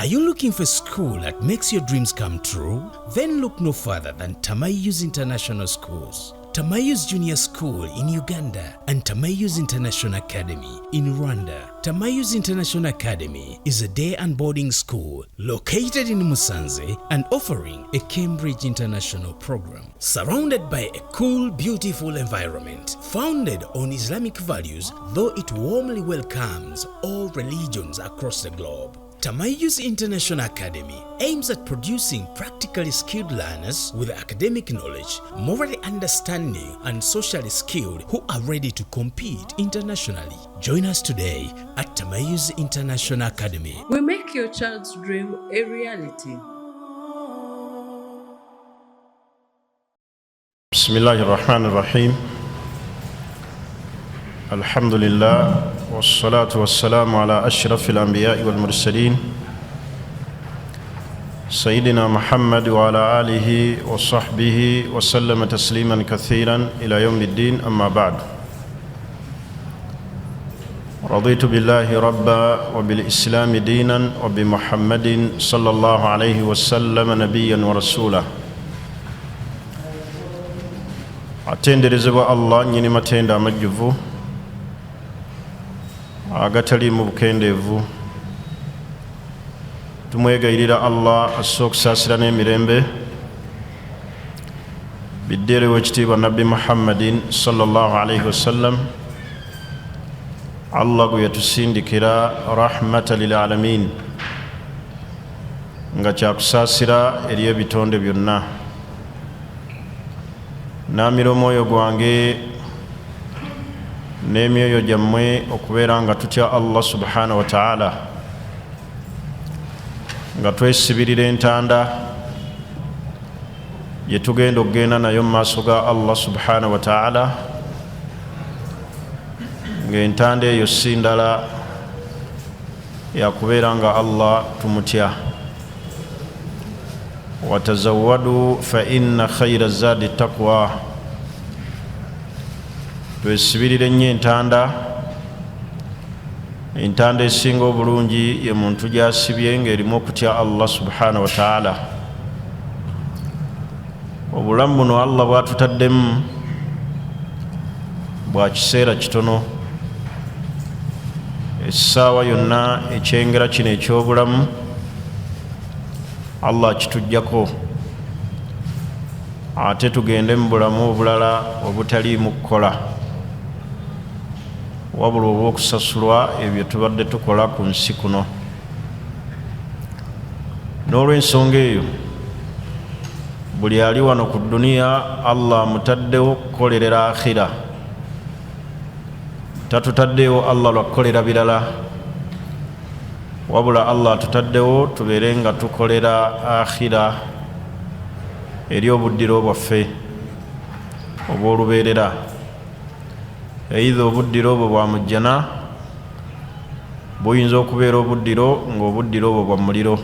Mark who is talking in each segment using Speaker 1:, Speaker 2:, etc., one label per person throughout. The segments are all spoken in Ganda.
Speaker 1: Are you looking for a school that makes your dreams come true? Then look no further than Tamayouz International Schools. Tamayouz Junior School in Uganda and Tamayouz International Academy in Rwanda. Tamayouz International Academy is a day and boarding school located in Musanze and offering a Cambridge International program. Surrounded by a cool, beautiful environment, founded on Islamic values, though it warmly welcomes all religions across the globe. Tamayouz International Academy aims at producing practically skilled learners with academic knowledge, morally understanding, and socially skilled who are ready to compete internationally. Join us today at Tamayouz International Academy.
Speaker 2: We make your child's dream a reality.
Speaker 3: بسم الله الرحمن الرحيم الحمد لله والصلاة والسلام على أشرف الأنبياء والمرسلين سيدنا محمد وعلى آله وصحبه وسلم تسليما كثيرا إلى يوم الدين أما بعد رضيت بالله ربا وبالإسلام دينا وبمحمد صلى الله عليه وسلم نبيا ورسولا. Atenderezebwa Allah nnyini matendo amajjuvu agataliimu bukendeevu. Tumwegayirira Allah asse okusaasira n'emirembe biddeerewo ekitiibwa Nabbi Muhammadin sallallahu alaihi wasallam, Allah gwe yatusindikira rahmata lil alamin, nga kyakusaasira eri ebitonde byonna. Naamira omwoyo gwange n'emyoyo gyammwe okubeera nga tutya Allah subhanahu wa ta'ala, nga twesibirira entanda gye tugenda okugenda nayo mu maaso ga Allah subhanahu wa ta'ala, ng'entanda eyo si ndala yakubeera nga Allah tumutya. Watazawwadu fa inna khayra zadi taqwa. Twesibirire nnyo entanda. Entanda esinga obulungi ye muntu gy'asibye ng'erimu okutya Allah subhanahu wa ta'ala. Obulamu buno Allah bw'atutaddemu bwa kiseera kitono. Essaawa yonna ekyengera kino eky'obulamu Allah akituggyako, ate tugende mu bulamu obulala obutaliimu kukola, wabula olw'okusasulwa ebyo tubadde tukola ku nsi kuno. N'olw'ensonga eyo buli ali wano ku dduniya Allah amutaddewo kukolerera akhira. Tatutaddewo Allah lwa kukolera birala, wabula Allah atutaddewo tubeere nga tukolera akhira eri obuddiro bwaffe obw'olubeerera. Eitha obuddiro obwo bwa mujjana, buyinza okubeera obuddiro ng'obuddiro obwo bwa muliro.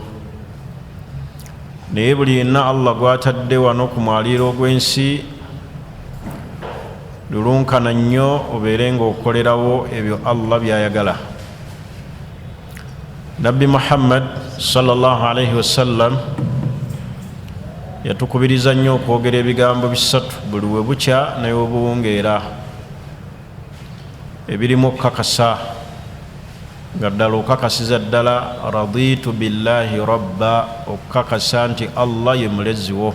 Speaker 3: Naye buli yenna Allah gw'atadde wano ku mwaliiro ogw'ensi, lulunkana nnyo obeere ng'okolerawo ebyo Allah by'ayagala. Nabbi Muhammad sallallahu alaihi wasallam yatukubiriza nnyo okwogera ebigambo bisatu buli we bukya naye obuwungeera, ebirimu okukakasa nga ddala okakasiza ddala raditu billahi rabba, okukakasa nti Allah ye mulezi wo.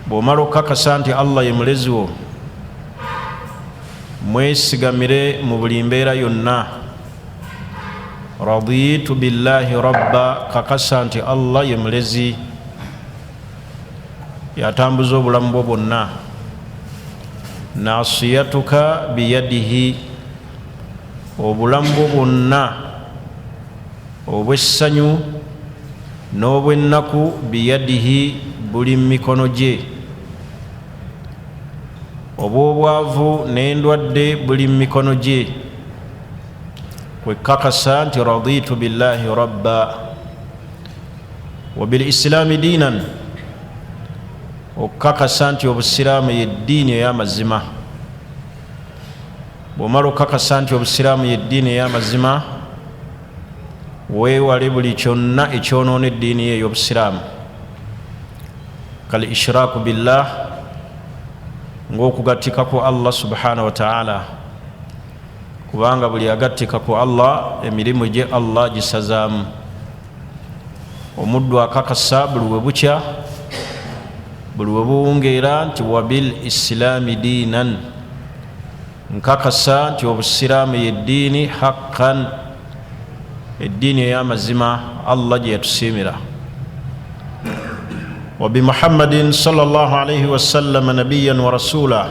Speaker 3: Bw'omala okukakasa nti Allah ye mulezi wo, mwesigamire mu buli mbeera yonna. Raditu billahi rabba, kakasa nti Allah ye mulezi, yatambuza obulamu bwo bwonna. Nasiyatuka biyadihi, obulamu bwo bwonna obw'essanyu n'obw'ennaku biyadihi, buli mu mikono gye. Obw'obwavu n'endwadde buli mu mikono gye. Kwekakasa nti raditu billahi rabba wa bil islaami diinan, okukakasa nti obusiraamu ye ddiini ey'amazima. Bw'omala okukakasa nti obusiraamu ye ddiini ey'amazima, Weewale buli kyonna ekyonoona eddiini ye ey'obusiraamu, kal ishiraaku billah, ng'okugattika ku Allah subhanahu wa taala, kubanga buli agattika ku Allah emirimu gye Allah gisazaamu. Omuddu akakasa buli we bukya, buli we buwungeera nti wabil islaami diinan, nkakasa nti obusiraamu yeddiini haqqan, eddiini ey'amazima Allah gye yatusiimira. Wa bimuhammadin sallallahu alaihi wasallama nabiyan wa rasula,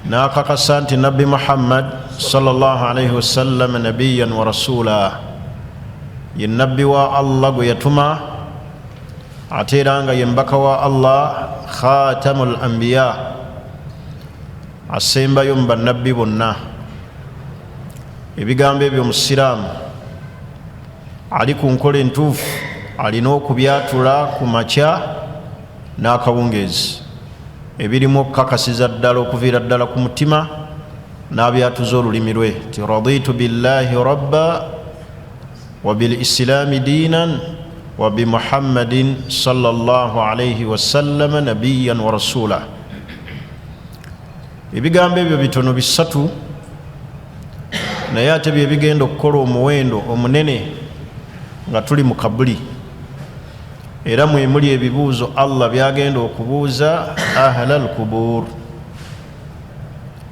Speaker 3: n'akakasa nti Nabbi Muhammad sallallahu alaihi wasallama nabiyan wa rasula, ye nabbi wa Allah gwe yatuma, ate era nga ye mbaka wa Allah, khatamu l ambiya, asembayo mu bannabbi bonna. Ebigambo ebyo omusiraamu ali ku nkola entuufu alina okubyatula ku makya n'akawungeezi, ebirimu okukakasiza ddala okuviira ddala ku mutima n'abyatuza olulimi lwe ti raditu billahi rabba wa bilislaami diinan wa bimuhammadin sallallahu alaihi wasallama nabiyan wa rasula. Ebigambo ebyo bitono bisatu, naye ate bye bigenda okukola omuwendo omunene nga tuli mu kabuli, era mwe muli ebibuuzo Allah byagenda okubuuza ahla al kubur,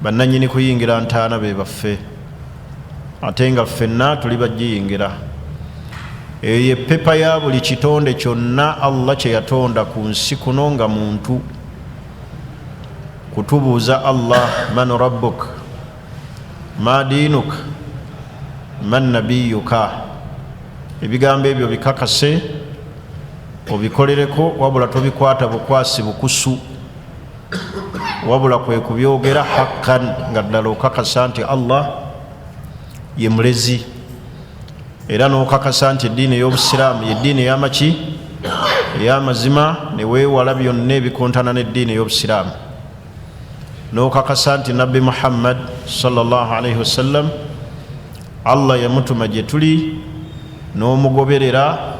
Speaker 3: bannanyini kuyingira ntaana be baffe, ate nga ffenna tuli bagiyingira. Eyo ye pepa ya buli kitonde kyonna Allah kye yatonda ku nsi kuno nga muntu, kutubuuza Allah man rabbuk, ma diinuk, man nabiyuka. Ebigambo ebyo bikakase obikolereko, wabula tobikwata bukwasi bukusu, wabula kwe kubyogera haqqan, nga ddala okakasa nti Allah ye mulezi, era n'okakasa nti eddiini ey'obusiraamu yeddiini ey'amaki, ey'amazima, ne weewala byonna ebikontana n'eddiini ey'obusiraamu, n'okakasa nti Nabbi Muhammad sallallahu alaihi wasallam Allah yamutuma gye tuli, n'omugoberera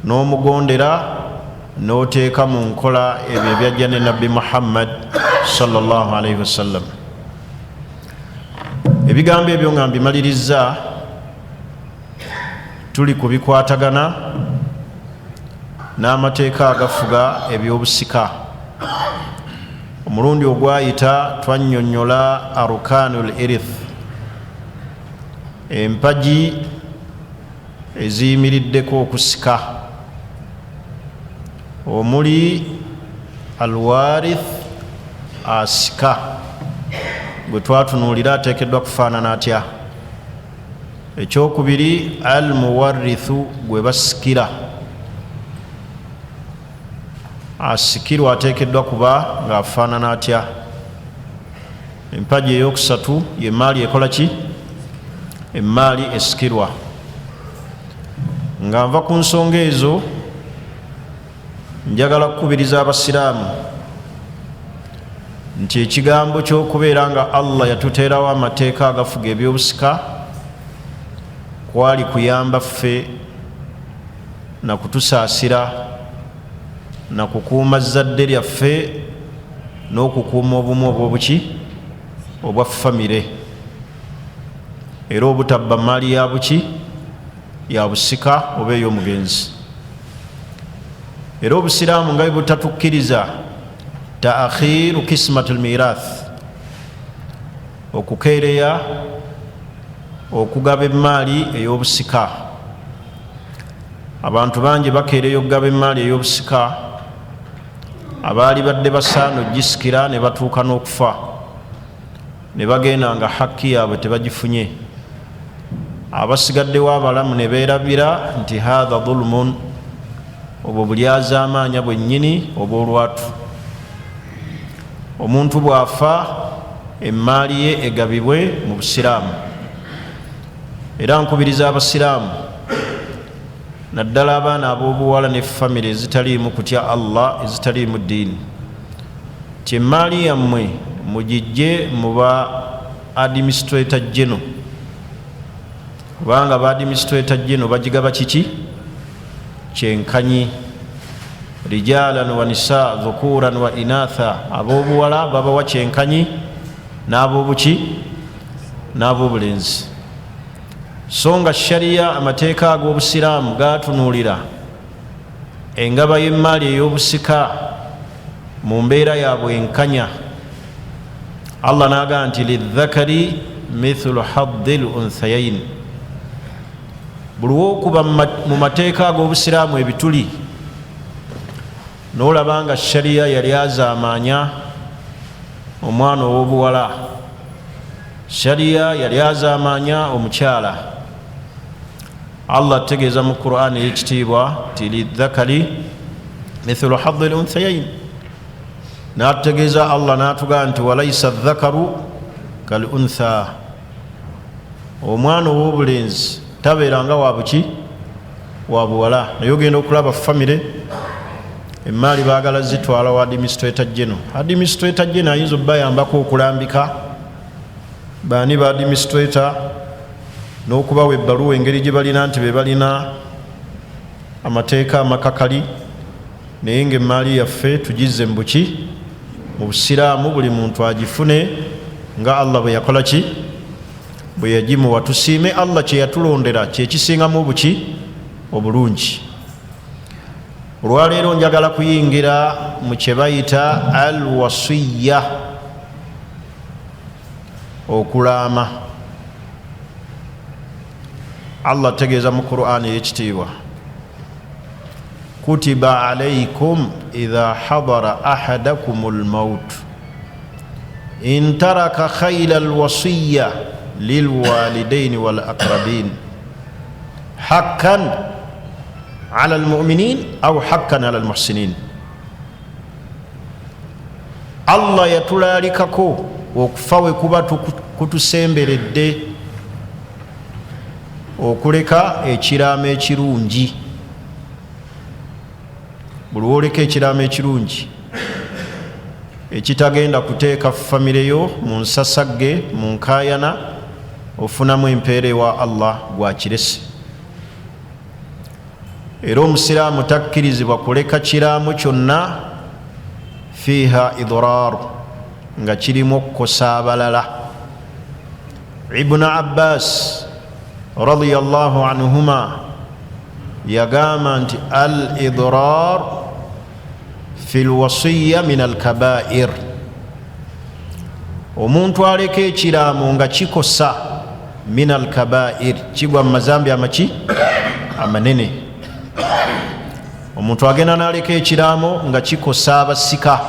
Speaker 3: n'omugondera n'oteeka mu nkola ebyo ebyajja ne Nabbi Muhammad sallallahu alaihi wasallam. Ebigambo ebyo nga mbimalirizza, tuli ku bikwatagana n'amateeka agafuga ebyobusika. Omulundi ogwayita twannyonnyola arukanu l irith, empagi eziyimiriddeko okusika, omuli alwarith, asika gwe twatunuulira ateekeddwa kufaanana atya. Ekyokubiri al muwarithu, gwe basikira, asikirwa ateekeddwa kuba ng'afaanana atya. Empagi eyokusatu yemaali ekola ki, emaali esikirwa. Nga nva ku nsonga ezo, njagala kukubiriza abasiraamu nti ekigambo ky'okubeera nga Allah yatuteerawo amateeka agafuga ebyobusika kwali kuyamba ffe na kutusaasira na kukuuma zzadde lyaffe n'okukuuma obumu obwobuki obwa famire, era obutabba maali ya buki, ya busika oba ey'omugenzi. Era obusiraamu nga bwe butatukkiriza taakhiru kismatu lmirath, okukeereya okugaba emaali ey'obusika. Abantu bangi bakeereya okugaba emaali ey'obusika, abaali badde basaana ogisikira ne batuuka n'okufa ne bagenda nga hakki yaabwe tebagifunye, abasigaddewo abalamu ne beerabira nti hatha dhulmun, obwo bulyazaamaanya bwennyini obw'olwatu. Omuntu bw'afa emaali ye egabibwe mu busiraamu. Era nkubiriza abasiraamu, naddala abaana ab'obuwala ne famire ezitaliimu kutya Allah, ezitaliimu ddiini, ti emaali yammwe mugijje mu ba administrator general. Kubanga ba administrator general bagigaba kiki? Kyenkanyi. Rijalan wa nisa, dhukuran wa inatha, ab'obuwala babawa kyenkanyi n'ab'obuki? N'ab'obulenzi. So nga shariya, amateeka ag'obusiraamu gatunuulira engaba y'emmaali ey'obusika mu mbeera ya bwenkanya. Allah n'agamba nti lidhakari mithlu haddi l unthayain. Buli wokuba mu mateeka ag'obusiraamu ebituli n'olaba nga shariya yali azaamaanya omwana ow'obuwala, shariya yali azaamaanya omukyala. Allah ategeeza mu Qur'ani ey'ekitiibwa ti lidhakari mithlu haddi l unthayain. N'atutegeeza Allah n'atugamba nti walaisa dhakaru kal untha, omwana ow'obulenzi tabeera nga wabuki? Wa buwala. Naye ogenda okulaba famire emaali baagala zitwala wa administrator general. Administrator general ayinza okubayambako okulambika baani ba administrator n'okubawa ebbaluwa engeri gye balina nti be balina amateeka amakakali, naye nga emaali yaffe tugizze mu buki? Mu busiraamu. Buli muntu agifune nga Allah bwe yakola ki? Bwe yagimuwa. Tusiime Allah kye yatulondera kyekisingamu obuki? Obulungi. Olwaleero njagala kuyingira mu kye bayita al wasiya, okulaama. Allah ategeeza mu Qur'ani ey'ekitiibwa, kutiba alaikum idha hadara ahadakum lmaut in taraka khaira alwasiya lilwalidaini walaqrabin hakkan ala almuminin au hakkan ala almuhsinin. Allah yatulaalikako okufa we kuba kutusemberedde okuleka ekiraamo ekirungi. Buli woleka ekiraamo ekirungi ekitagenda kuteeka famire yo mu nsasagge, mu nkaayana, ofunamu empeera ewa Allah gwakirese. Era omusiraamu takkirizibwa kuleka kiraamo kyonna fiiha idraaru, nga kirimu okukosa abalala. Ibunu Abbas radiyallahu anhuma yagamba nti al idrar fi lwasiya min alkabair, omuntu aleka ekiraamo nga kikosa, min alkabair, kigwa mu mazambi amaki? Amanene. Omuntu agenda n'aleka ekiraamo nga kikosa abasika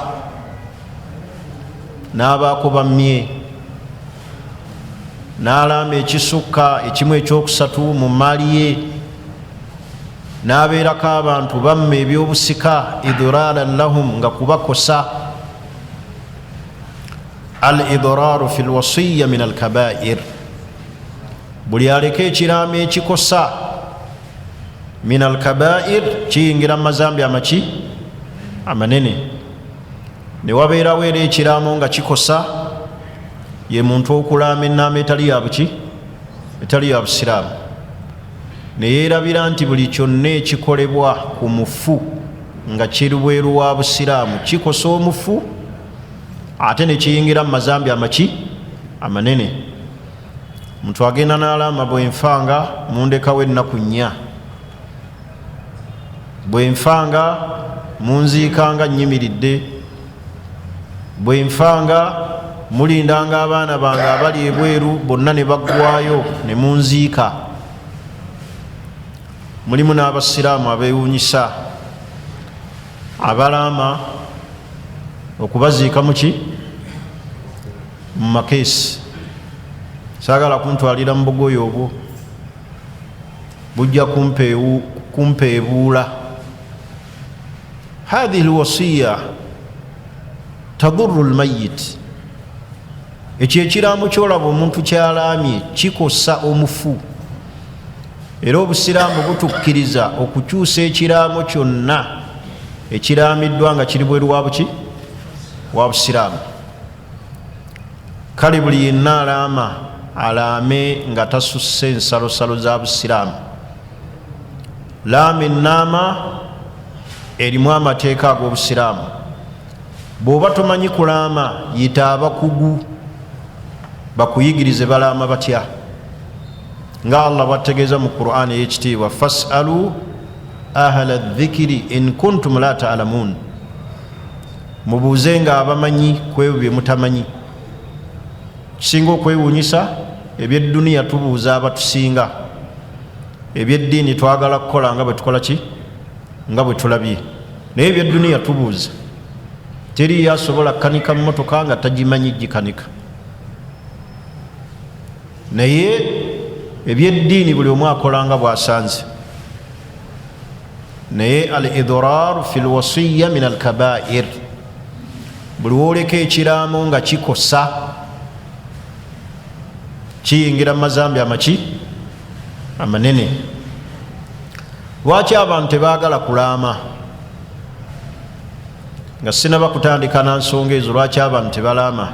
Speaker 3: n'abaako bammye, n'alaama ekisukka ekimu ekyokusatu mu maali ye, n'abeerako abantu bamma ebyobusika idraran lahum, nga kubakosa. Al idraru fi lwasiya min alkabair, buli aleka ekiraamo ekikosa, min alkabair, kiyingira mu mazambi amaki? Amanene. Ne wabeerawo era ekiraamo nga kikosa ye muntu okulaama ennaama etali ya buki? Etali ya busiraamu, neyeerabira nti buli kyonna ekikolebwa ku mufu nga kiri bweru wa busiraamu kikosa omufu, ate nekiyingira mu mazambi amaki? Amanene. Omuntu agenda n'alaama, bwenfanga mundekawo ennaku 4, bwenfanga munziikanga nnyimiridde, bwenfanga mulindanga abaana bange abali ebweru bonna ne baggwayo ne munziika. Mulimu n'abasiraamu abeewuunyisa abalaama okubaziika muki? Mu makeesi. Saagala kuntwalira mu bugoye obwo, bujja kumpeebuula. Hathihi lwasiya taduru lmayit, ekyo ekiraamo kyolaba omuntu kyalaamye kikosa omufu. Era obusiraamu butukkiriza okukyusa ekiraamo kyonna ekiraamiddwa nga kiri bweru wa buki? Wa busiraamu. Kale buli yenna alaama Alaame nga tasusse ensalosalo za Busiraamu. Laama ennaama erimu amateeka ag'Obusiraamu. Bw'oba tomanyi kulaama, yita abakugu bakuyigirize balaama batya, nga Allah bwategeeza mu Qur'ani ey'ekitiibwa: "Fasalu ahla dhikiri in kuntum la ta'lamun", mubuuze nga abamanyi ku ebyo bye mutamanyi. Kisinga okwewuunyisa, ebyedduniya tubuuza abatusinga, ebyeddiini twagala kukola nga bwe tukola ki, nga bwe tulabye. Naye ebyedduniya tubuuza. Teriyo asobola kukanika mmotoka nga tagimanyi gikanika, naye ebyeddiini buli omu akola nga bwasanze. Naye al idrar fi lwasiya min alkabair, buli wooleka ekiraamo nga kikosa, kiyingira mu mazambi amaki amanene. Lwaki abantu tebaagala kulaama? Nga sinaba kutandika na nsonga ezo, lwaki abantu tebalaama?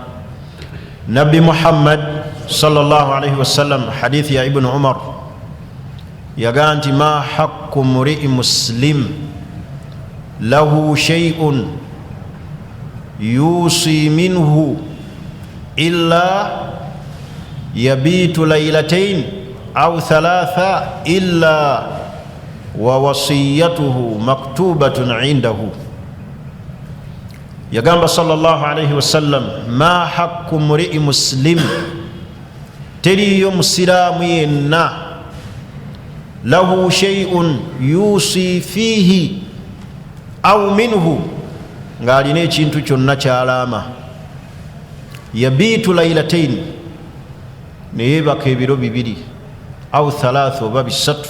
Speaker 3: Nabbi Muhammad salllahalaihi wasallam, hadithi ya Ibunu Umar, yagaa nti: "Ma haqu murii muslim lahu shay'un yusi minhu illa yabitu lailatain au thalatha illa wa wasiyatuhu maktubatun indahu." Yagamba salllahalaihi wasallam: "Ma haqu murii muslim", teriyo musiraamu yenna, "lahu shay'un yusi fiihi au minhu", ng'alina ekintu kyonna kyalaama, "yabiitu lailatain", neyebaka ebiro 2, au thalatha, oba 3,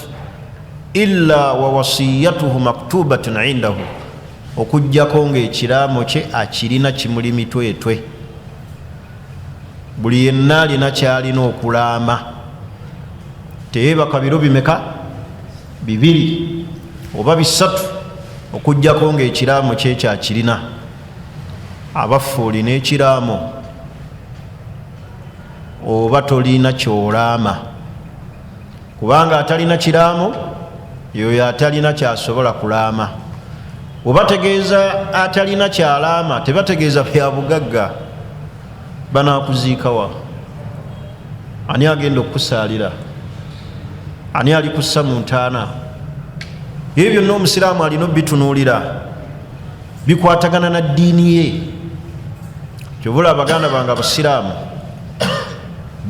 Speaker 3: "illa wa wasiyatuhu maktubatun indahu", okugjako ngaekiraamo kye akirina kimuli mitwetwe. Buli yenna alina kyalina okulaama teyebaka biro bimeka, 2 oba 3, okugjako ngaekiraamo kyekyakirina. Abaffe, olina ekiraamo oba tolina kyolaama? Kubanga atalina kiraamo yoyo atalina kyasobola kulaama. Obategeeza atalina kyalaama, tebategeeza bya bugagga. Banakuziikawa? Ani agenda okukusaalira? Ani ali kussa mu ntaana? Ebyo byonna omusiraamu alina obitunuulira, bikwatagana na ddiini ye. Kyobula abaganda bange abasiraamu,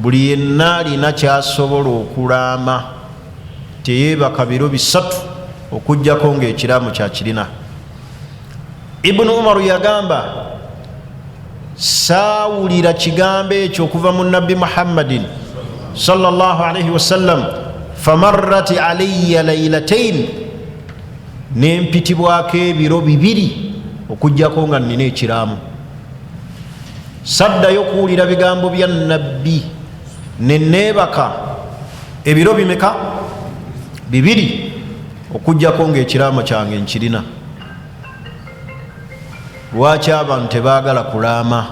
Speaker 3: buli yenna alina kyasobola okulaama teyeebaka biro 3 okugjako ngaekiraamu kyakirina. Ibunu Umaru yagamba: "Saawulira kigambo ekyo okuva mu Nabbi Muhammadin salllahalaihi wasallam, famarrat alaya lailatain", nempitibwako ebiro 2 okugjako nga nina ekiraamu. Saddayo kuwulira bigambo bya Nabbi neneebaka ebiro bimeka? 2, okugjako ngaekiraamo kyange nkirina. Lwaki abantu tebaagala kulaama?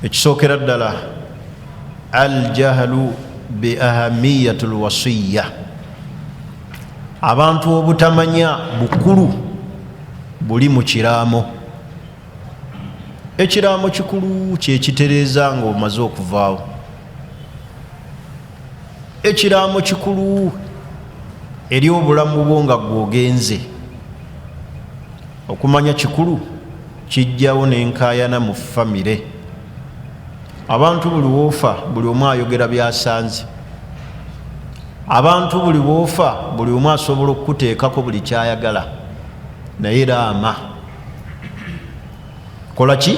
Speaker 3: Ekisookera ddala, aljahlu bi ahamiyat lwasiya, abantu obutamanya bukulu buli mu kiraamo. Ekiraamo kikulu, kyekitereeza nga omaze okuvaawo. Ekiraamo kikulu eri obulamu bwo nga gwogenze. Okumanya kikulu kijjawo nenkayana mu famire. Abantu buli woofa, buli omu ayogera byasanze. Abantu buli woofa, buli omu asobola okukuteekako buli kyayagala. Naye laama, kola ki?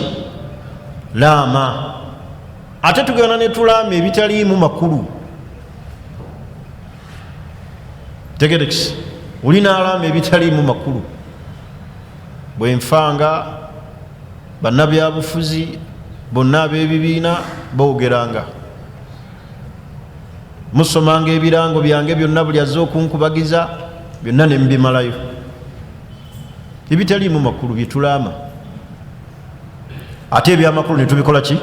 Speaker 3: Laama. Ate tugenda netulaama ebitaliimu makulu. Tegerekisi, olina alaama ebitaliimu makulu. Bwenfanga, bannabyabufuzi bonna ab'ebibiina boogeranga, musomanga ebirango byange byonna, buli azze okunkubagiza byonna nemubimalayo. Ebitaliimu makulu byetulaama, ate ebyamakulu netubikola ki?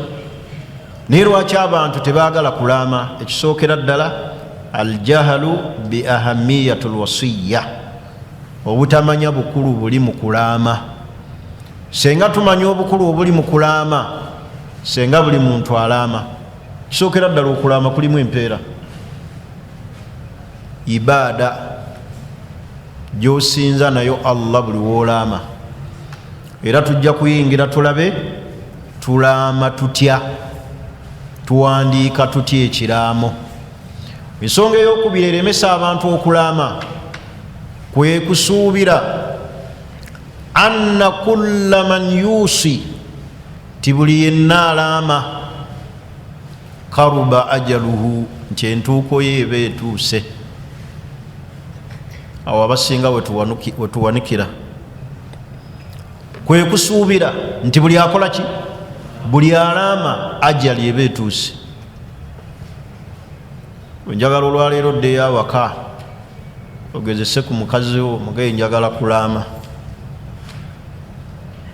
Speaker 3: Naye lwaki abantu tebaagala kulaama? Ekisookera ddala, aljahalu bi ahamiyat lwasiya, obutamanya bukulu buli mu kulaama. Senga tumanya obukulu obuli mu kulaama, senga buli muntu alaama. Kisookera ddala, okulaama kulimu empeera, ibaada gyosinza nayo Allah buli woolaama. Era tujja kuyingira tulabe tulaama tutya, tuwandiika tutya ekiraamo. Ensonga eyokubiri eremesa abantu okulaama kwe kusuubira anna kulla man yuusi, ti buli yenna alaama, karuba ajaluhu, nti entuuko ye eba etuuse. Awo abasinga wetuwanikira kwe kusuubira nti buli akola ki, buli alaama, ajali eba etuuse. Njagala olwaleero oddeyo awaka ogezese ku mukazi wo, mugaye njagala kulaama,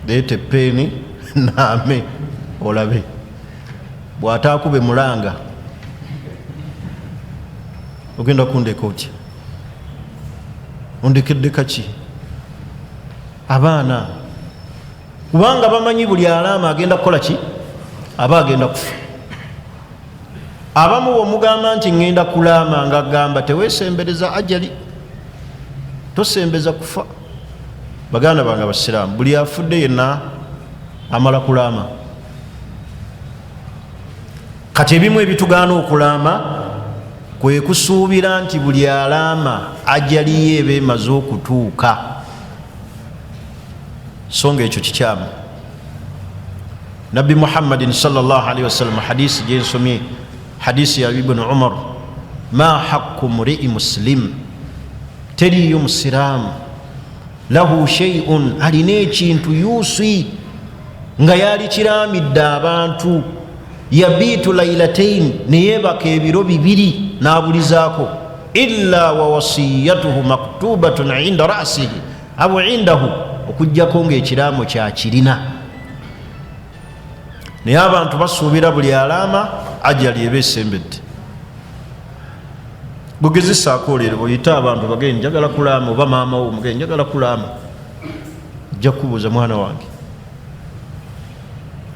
Speaker 3: leeta epeeni naame olabe bw'ataakube mulanga ogenda kundeka otya, ondekedde kaki abaana? Kubanga bamanyi buli alaama agenda kukola ki, aba agenda kufa. Abamu bwomugamba nti ŋŋenda kulaama, nga gamba teweesembereza ajali, tosembeza kufa. Baganda bange abasiraamu, buli afudde yenna amala kulaama. Kati ebimu ebitugaana okulaama kwe kusuubira nti buli alaama ajaliyo eba emaze okutuuka, so nga ekyo kikyamu. Nabbi Muhammadin salllahalihi wasallam, hadisi gyensomye, hadisi ya Ibuni Umar, ma haqu murii muslim, teriyo musiraamu, lahu sheiun, alina ekintu, yusi, nga yali kiramidde abantu, yabiitu lailatain, neyebaka ebiro bibiri n'abulizaako, illa wa wasiyatuhu maktubatun inda rasihi abu indahu, okugjako nga ekiraamo kyakirina. Naye abantu basuubira buli alaama ajali eba esembedde. Gugezesaako olero oyite abantu bagende njagala kulaama, oba maama wo mugende njagala kulaama, ojja kukubuuza, mwana wange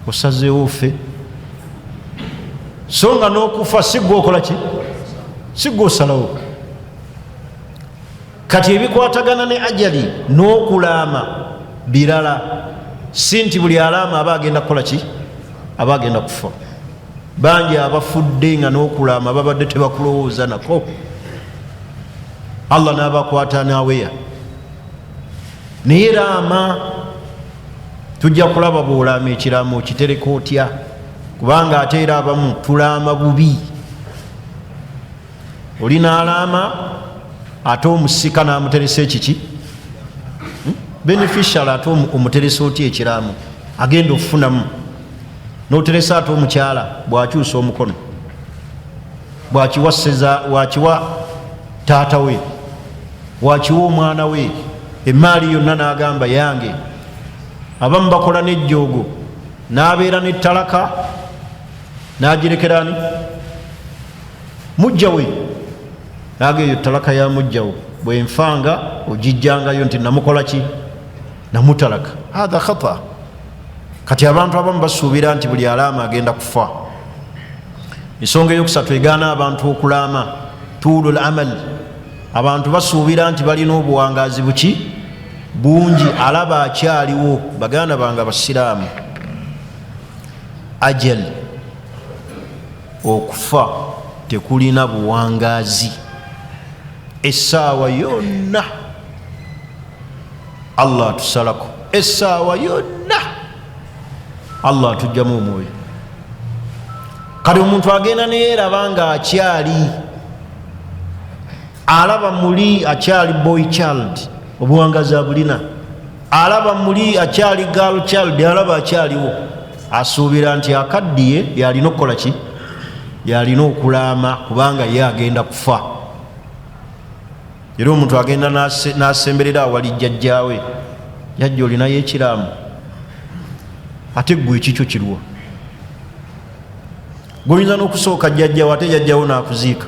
Speaker 3: osazeewo ffe? So nga n'okufa sigwe okola ki, sigwe osalawo. Kati ebikwatagana ne ajali n'okulaama birala, si nti buli alaama aba agenda kukola ki, aba agenda kufa. Bangi abafudde nga n'okulaama babadde tebakulowooza nako, Allah n'abakwata naweya. Naye raama, tujja kulaba bwolaama ekiraamo okitereka otya, kubanga ate era abamu tulaama bubi. Oli n'alaama ate omusika n'amuteresa ekiki, beneficial, ate omuteresa otya ekiraamo agenda okufunamu, n'oteresa ate omukyala bw'akyusa omukono, bwakiwa seza, wakiwa taata we, wakiwa omwana we, emaali yonna n'agamba yange. Abamu bakola n'ejjoogo, n'abeera n'ettalaka n'agirekerani mujja we, naga eyo talaka ya mujjawo, bwenfanga ogijjangayo nti namukola ki, namutalaka. Hatha khata. Kati abantu abamu basuubira nti buli alaama agenda kufa. Ensonga eyokusatu egaana abantu okulaama, tuulu lamal, abantu basuubira nti balina obuwangazi buki bungi, alaba akyaliwo. Baganda bange abasiraamu, ajal, okufa tekulina buwangazi. Essaawa yonna Allah atusalako, essaawa yonna Allah atugjamu omwoyo. Kati omuntu agenda neyeraba nga akyali, alaba muli akyali boy child, obuwangazi abulina, alaba muli akyali girl child, alaba akyaliwo, asuubira nti akaddiye yalina okukola ki, yalina okulaama kubanga ye agenda kufa. Era omuntu agenda n'asemberera awali jjajjaawe, jajja olinayo ekiraamu? Ate ggwe ekikyo kirwa? Gwoyinza n'okusooka jjajjawo, ate jjajjawo n'akuziika.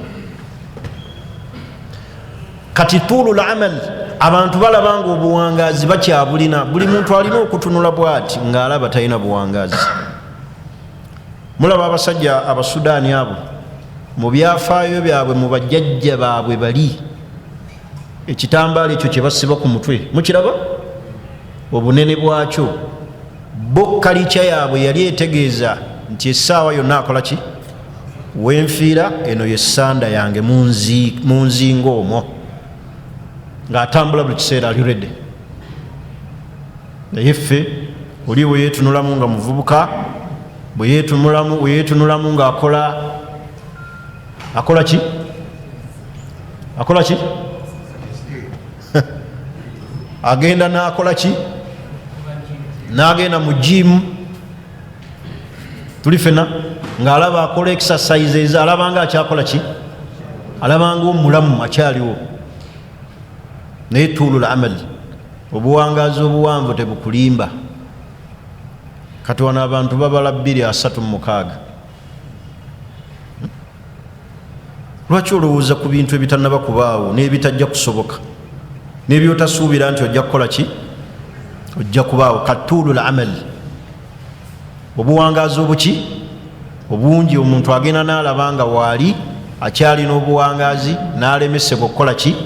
Speaker 3: Kati tuulu lamal, abantu balaba nga obuwangaazi bakyabulina. Buli muntu alina okutunula bwati ng'alaba talina buwangaazi. Mulaba abasajja Abasudaani abo, mu byafaayo byabwe, mu bajjajja baabwe, bali ekitambaala ekyo kye basiba ku mutwe, mukiraba obunene bwakyo. Bo kalica yaabwe yali etegeeza nti essaawa yonna akola ki? Wenfiira, eno yesanda yange mu nzinga omwo, ng'atambula buli kiseera ali ready. Naye ffe oli bwe yeetunulamu nga muvubuka, bwe yeetunulamu ng'akola, akola ki? Akola ki? Agenda n'akola ki? N'agenda mu gym. Tuli fena ng'alaba akola exercises, alaba nga akyakola ki? Alaba nga omulamu akyaliwo. Naye tuulul amal, obuwangaazi obuwanvu tebukulimba. Kati wano abantu babala 236. Lwaki olowooza ku bintu ebitannaba kubaawo n'ebitajja kusoboka n'ebyotasuubira nti ojja kukola ki, ojja kubaawo? Katuulul amal, obuwangaazi obuki obungi. Omuntu agenda n'alaba nga waali akyalina obuwangaazi, n'alemesebwa okukola ki?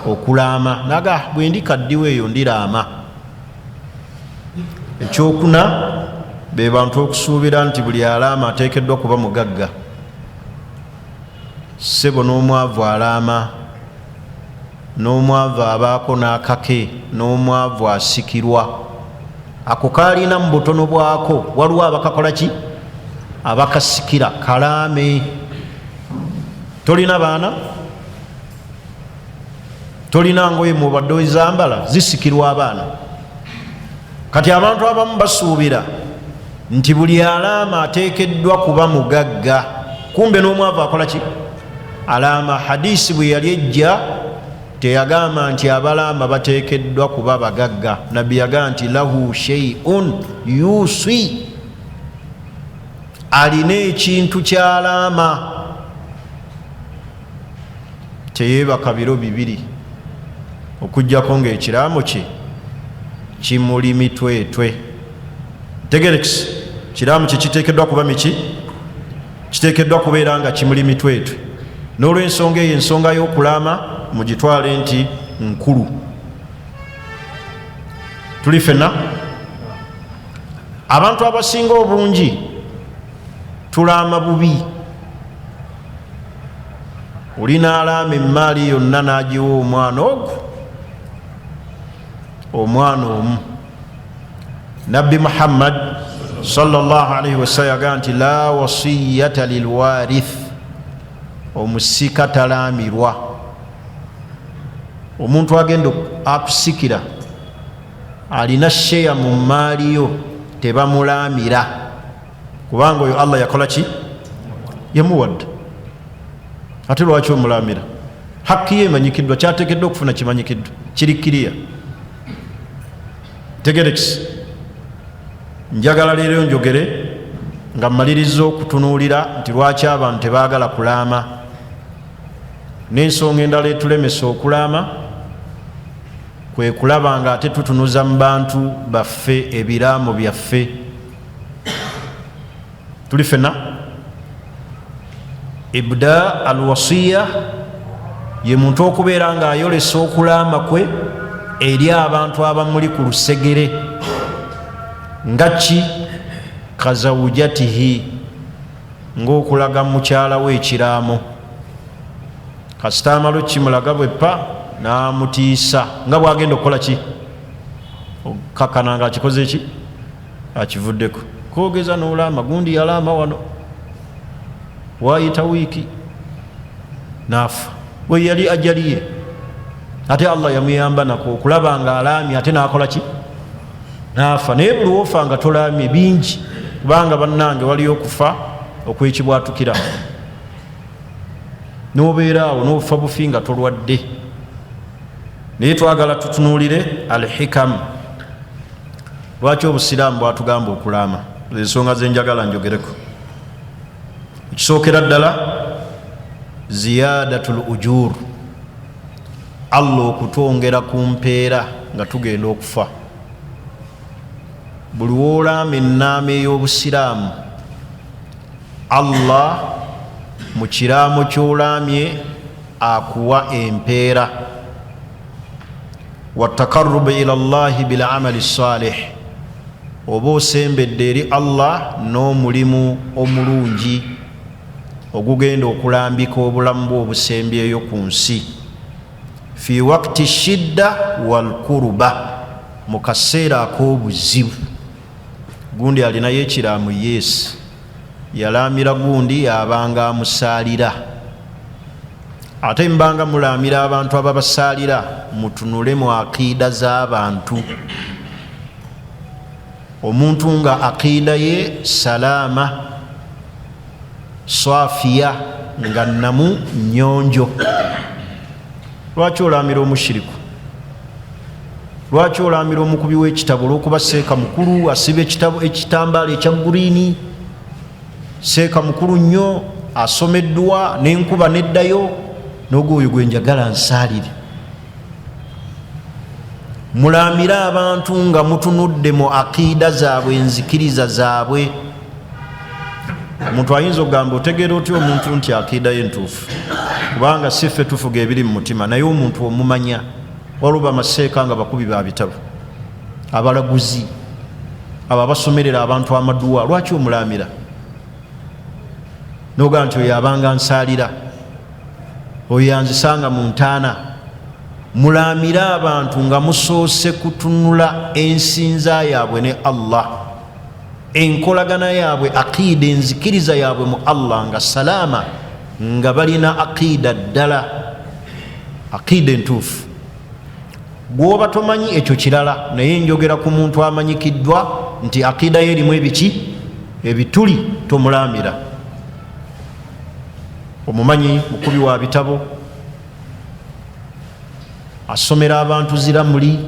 Speaker 3: Okulaama. Naga bwe ndi kaddiwo eyo ndiraama. Ekyokuna, be bantu okusuubira nti buli alaama ateekeddwa kuba mugagga. Ssebo, n'omwavu alaama, n'omwavu abaako n'akake, n'omwavu asikirwa ako kaalina mu butono bwako. Waliwo abakakola ki? Abakasikira. Kalaame. Tolina baana, tolina ngoye mubadde ozambala, zisikirwa abaana. Kati abantu abamu basuubira nti buli alaama ateekeddwa kuba mugagga. Kumbe n'omwavu akola ki? Alaama. Hadisi bwe yali ejja teyagamba nti abalaama bateekeddwa kuba bagagga. Nabbi yagamba nti lahu sheiun yusi, alina ekintu kyalaama. Teyeebaka biro 2 okugjako ng'ekiraamo kye kimuli mitwetwe. Tegerekisi, kiraamo kye kiteekeddwa kuba miki? Kiteekeddwa kubeera nga kimuli mitwetwe. N'olw'ensonga eyo, ensonga y'okulaama mugitwale nti nkulu. Tuli fenna, abantu abasinga obungi tulaama bubi. Oli n'alaama emaali yonna n'agiwa omwana ogwo, omwana omu. Nabbi Muhammad sallallahu alaihi wasallam yagamba nti la wasiyata lilwarith, omusika talaamirwa. Omuntu agenda akusikira alina sheya mu maali yo, tebamulaamira, kubanga oyo Allah yakola ki? Yamuwadde. Ate lwaki omulamira? Hakki ye emanyikiddwa, kyateekeddwa okufuna kimanyikiddwa, kiri kiriya. Tegerekisi, njagala leero njogere nga mmaliriza okutunuulira nti lwaki abantu tebaagala kulaama, n'ensonga endala etulemesa okulaama kwe kulaba nga ate tutunuza mu bantu baffe ebiraamo byaffe. Tuli fenna, ibda alwasiya ye muntu okubeera ng'ayolesa okulaama kwe eri abantu abamuli ku lusegere, nga ki? Kazawujatihi, ng'okulaga mukyala we ekiraamo. Kasita amala okimulaga bweppa n'amutiisa nga bwagenda okukola ki? Okakana nga akikoze ki? Akivuddeko. Kogeza n'olaama, gundi yalaama wano, wayita wiiki naafa. We yali ajaliye, ate Allah yamuyamba nako okulaba nga alaamye, ate nakola ki? Naafa. Naye buli wofa nga tolaamye bingi, kubanga bannange waliyo okufa okwekibwatukira, nobeera awo nofa bufi nga tolwadde. Naye twagala tutunuulire alhikamu, lwaki obusiraamu bwatugamba okulaama. Ensonga zenjagala njogereko. Ekisookera ddala, ziyadatu l ujur, Allah okutwongera ku mpeera nga tugenda okufa. Buli woolaama ennaama ey'obusiraamu, Allah mu kiraamo ky'olaamye akuwa empeera. Watakarubu ila llahi bilamali salih, oba osembedde eri Allah n'omulimu omulungi ogugenda okulambika obulamu bwe obusembyeyo ku nsi. Fi wakti shidda walkuruba, mu kaseera ak'obuzibu. Gundi alinayo ekiraamu, yeesi yalaamira gundi yabanga amusaalira. Ate mbanga mulaamira abantu ababasaalira, mutunule mu aqiida z'abantu. Omuntu nga aqiida ye salaama safiya, nga namu nyonjo, lwaki olaamira omushiriku? Lwaki olaamira omukubi w'ekitabo olwokuba seeka mukulu asiba ekitabo ekitambaala ekya gurini, seeka mukulu nnyo asomeddwa n'enkuba neddayo n'ogwoyo gwe njagala nsaalire? Mulaamire abantu nga mutunudde mu aqiida zaabwe, enzikiriza zaabwe. Omuntu ayinza okugamba, otegeera otya omuntu nti aqiida ye ntuufu? Kubanga si ffe tufuga ebiri mu mutima, naye omuntu omumanya. Waliwo bamaseeka nga bakubi ba bitabo, abalaguzi, abo abasomerera abantu amaduwa. Lwaki omulaamira nogamba nti oyo abanga nsaalira, oyo yanzisanga mu ntaana? Mulaamire abantu nga musoose kutunula ensinza yaabwe ne Allah, enkolagana yaabwe, aqiida, enzikiriza yaabwe mu Allah nga salaama, nga balina aqiida ddala, aqiida entuufu. Gwoba tomanyi ekyo kirala, naye njogera ku muntu amanyikiddwa nti aqiida ye erimu ebiki, ebituli, tomulaamira. Omumanyi mukubi wa bitabo, asomera abantu ziramuli,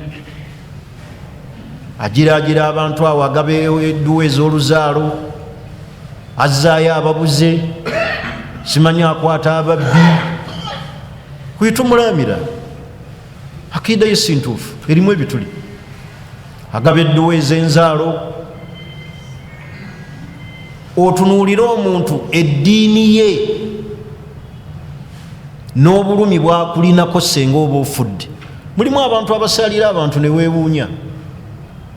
Speaker 3: agiraagira abantu awo, agaba edduwa ez'oluzaalo, azzaayo ababuze, simanyi akwata ababbi, kwitumulaamira akiida ye si ntuufu, erimu ebituli, agaba edduwa ez'enzaalo. Otunuulire omuntu eddiini ye n'obulumi bwakulinako senga oba ofudde. Mulimu abantu abasalira abantu neweewuunya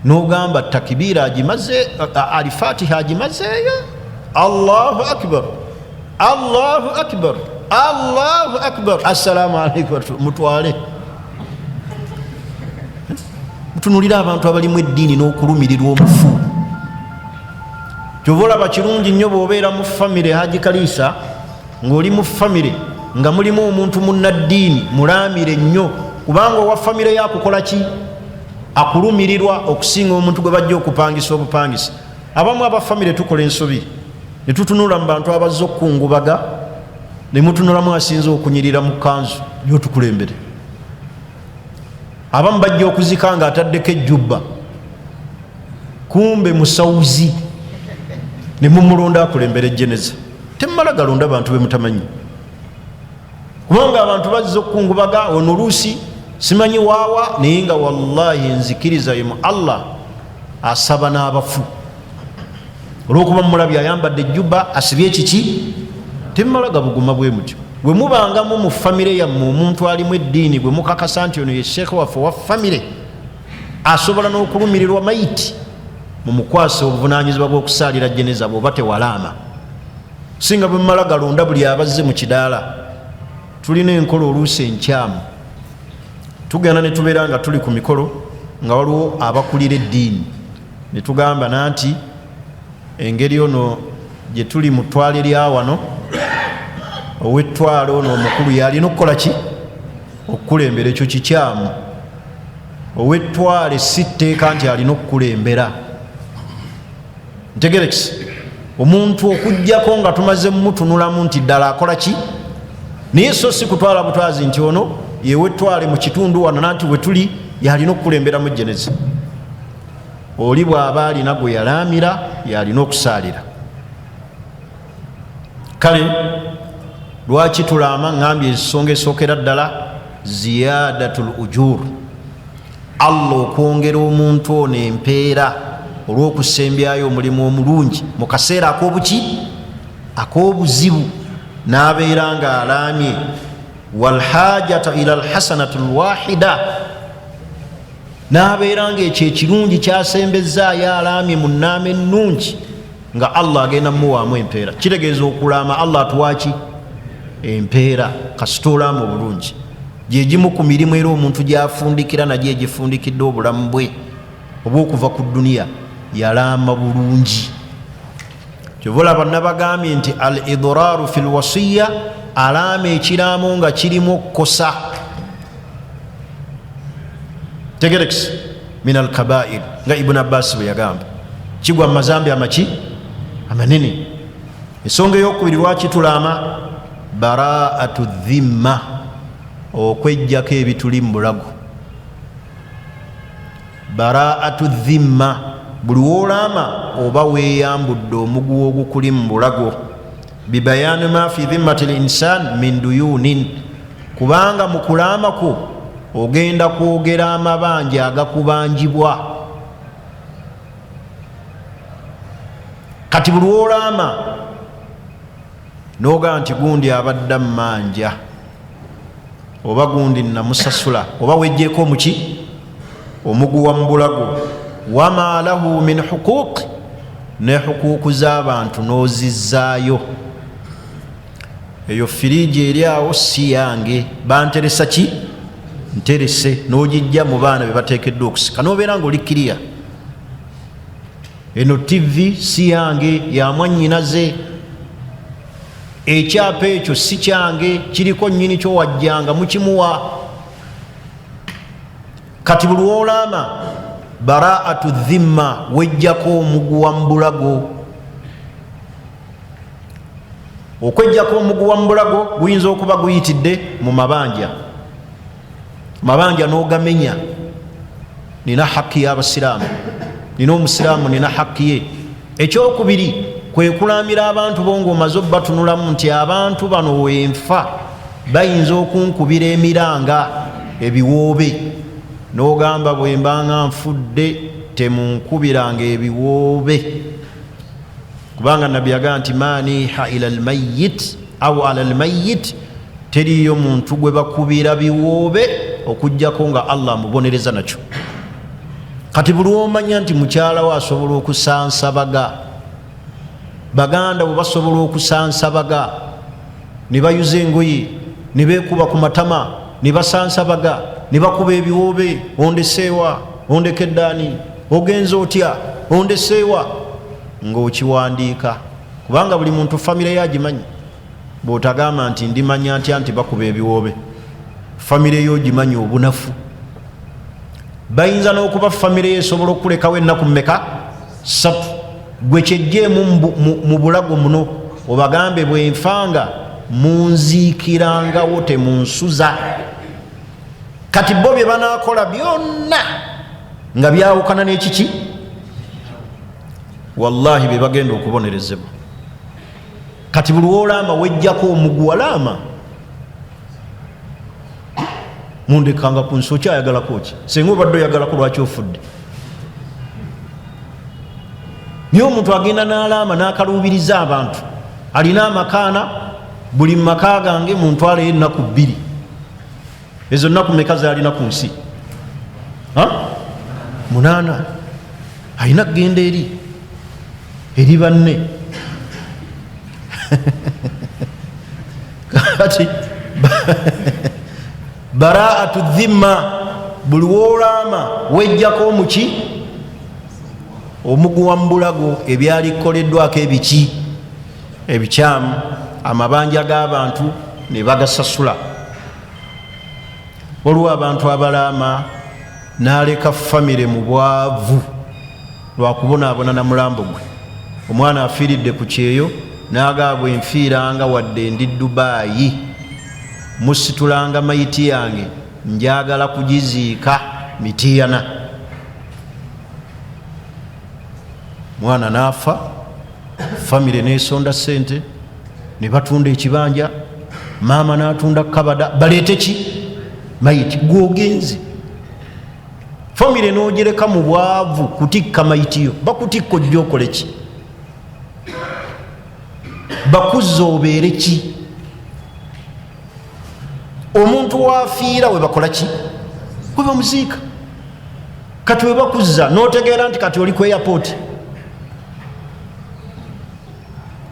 Speaker 3: n'ogamba takibiira agimaze, alifatiha agimazeeyo, Allahu akbar, Allahu akbar, Allahu akbar, assalamu alaikum, mutwale. Mutunulire abantu abalimu eddiini n'okulumirirwa omufu. Kyova olaba kirungi nnyo bw'obeera mu famire, Haji Kaliisa, ng'oli mu famire nga mulimu omuntu munnaddiini, mulaamire nnyo, kubanga owa famire yakukola ki, akulumirirwa okusinga omuntu gwe bajja okupangisa obupangisa. Abamu aba famire tukola ensobi ne tutunula mu bantu abazze okukungubaga, ne mutunulamu asinza okunyirira mu kanzu yotukulembere. Abamu bajja okuzika nga ataddeko ejjubba, kumbe musawuzi, ne mumulonda akulembera ejjeneza. Temumala galonda bantu bemutamanyi, kubanga abantu bazze okukungubaga ono oluusi simanyi waawa, naye nga wallahi enzikiriza ye mu Allah asaba n'abafu. Olwokuba mumulabye ayambadde ejjuba, asibye ekiki, temumala gabuguma bwe mutyo. Bwe mubangamu mu famire yammwe omuntu alimu eddiini gwe mukakasa nti ono ye sheekhe waffe owa famire, asobola n'okulumirirwa mayiti, mumukwase obuvunanyizibwa bw'okusaalira jeneza bw'oba tewalaama. Singa bwe mumala galonda buli abazze mu kidaala. Tulina enkola oluusi enkyamu, tugenda ne tubeera nga tuli ku mikolo nga waliwo abakulira eddiini, ne tugamba nanti engeri ono gye tuli mu ttwale lya wano, ow'ettwale ono omukulu yalina okukola ki, okukulembera. Ekyo kikyamu. Ow'ettwale si tteeka nti alina okukulembera. Ntegerekisi omuntu okugjako nga tumaze mutunulamu nti ddala akola ki, naye so si kutwala butwazi nti ono yewetwale mu kitundu wano nanti wetuli yalina okukulemberamu jeneza. Oli bw'aba alina gwe yalaamira yalina okusaalira. Kale lwaki tulaama? Ŋambye ensonga esookera ddala ziyadatu l ujur, Allah okwongera omuntu ono empeera olw'okusembyayo omulimu omulungi mu kaseera ak'obuki ak'obuzibu, n'abeera nga alaamye. Walhajata ila alhasanatu lwahida, n'abeera nga ekyo ekirungi kyasembezaayo alaamye mu nnaama ennungi, nga Allah agenda mumuwaamu empeera. Kitegeeza okulaama Allah atuwaki empeera kasita olaama obulungi. Gyegimu ku mirimu era omuntu gyafundikira nagyo egifundikidde obulamu bwe obwokuva ku duniya, yalaama bulungi. Kyova olaba nabagambye nti al idraru fi lwasiya, alaama ekiraamo nga kirimu okukosa, tegerekisi min alkabair, nga Ibuni Abbasi bwe yagamba, kigwa mu mazambi amaki amanene. Ensonga eyokubiri lwaki tulaama, baraatu dhimma, okwejjako ebituli mu bulago. Baraatu dhimma, buli wolaama oba weeyambudde omuguwa ogukuli mu bulago. Bibayaani ma fi dhimmati linsan min duyunin, kubanga mu kulaama kwo ogenda kwogera amabanja agakubanjibwa. Kati buli wolaama nogaa nti gundi abadde mmanja oba gundi namusasula, oba wejjeeko omuki omuguwa mu bulago. Wama lahu min huquuqi, ne hukuuku z'abantu n'ozizaayo. Eyo firiigi eri awo si yange, banteresa ki nterese, n'ogijja mu baana be bateekeddwa okusika, n'obeera nga oli kiriya. Eno ttivi si yange, ya mwannyinaze. Ekyapa ekyo si kyange, kiriko nnyini kyo, wajjanga mukimuwa. Kati buli wolaama baraatu dhimma, wejjako omuguwa mu bulago. Okwejjako omuguwa mu bulago guyinza okuba guyitidde mu mabanja, mabanja n'ogamenya. Nina haki y'abasiraamu, nina omusiraamu, nina haki ye. Ekyokubiri kwe kulamira abantu bo ng'omaze obatunulamu nti abantu bano wenfa bayinza okunkubira emiranga ebiwoobe, n'ogamba bwe mbanga nfudde temunkubiranga ebiwoobe, kubanga Nabbi yagamba nti maniha ila lmayit au ala lmayit, teriyo muntu gwe bakubira biwoobe okugjako nga Allah amubonereza nakyo. Kati buli womanya nti mukyala we asobola okusansabaga, baganda bwe basobola okusansabaga ne bayuza engoye ne beekuba ku matama ne basansabaga ne bakuba ebiwoobe, ondeseewa, ondekeddaani, ogenza otya, ondeseewa, ng'okiwandiika, kubanga buli muntu famire ye agimanyi. Bw'otagamba nti ndimanya ntya nti bakuba ebiwoobe, famire yo ogimanyi obunafu. Bayinza n'okuba famire yo esobola okukulekawo ennaku mmeka? 3. Gwe kyejjeemu mu bulago muno, obagambe bwenfanga munziikirangawo, temunsuza. Kati bo bye banaakola byonna nga byawukana n'ekiki, wallahi be bagenda okubonerezebwa. Kati buli wolaama wejjako omuguwa. Laama, mundekanga ku nsi, okyayagalako ki? Senga obadde oyagalako, lwaki ofudde? Naye omuntu agenda n'alaama n'akaluubiriza abantu, alina amakaana, buli mu maka gange muntwaleyo ennaku 2. Ezo nnaku meka zalina ku nsi? 8. Alina kugenda eri banne. Kati baraatu dhimma, buli woolaama wejjako omuki omuguwa mu bulago, ebyali kukoleddwako ebiki ebikyamu, amabanja g'abantu ne bagasasula. Waliwo abantu abalaama n'aleka famire mu bwavu lwakubonaabona na mulambo gwe. Omwana afiiridde ku kyeyo n'agaa, bwe nfiiranga wadde ndi Dubaayi, musitulanga mayiti yange, njagala kugiziika Mitiyana. Mwana n'afa, famire nesonda sente. Ne batunda ekibanja, maama n'atunda kabada, baleete ki? Mayiti. Gwogenze, famire n'ogireka mu bwavu kutikka mayitiyo. Bakutikka ojja okole ki? Bakuzza obeere ki? Omuntu wafiira we bakola ki? We bamuziika. Kati we bakuzza n'otegeera nti kati oli ku airport,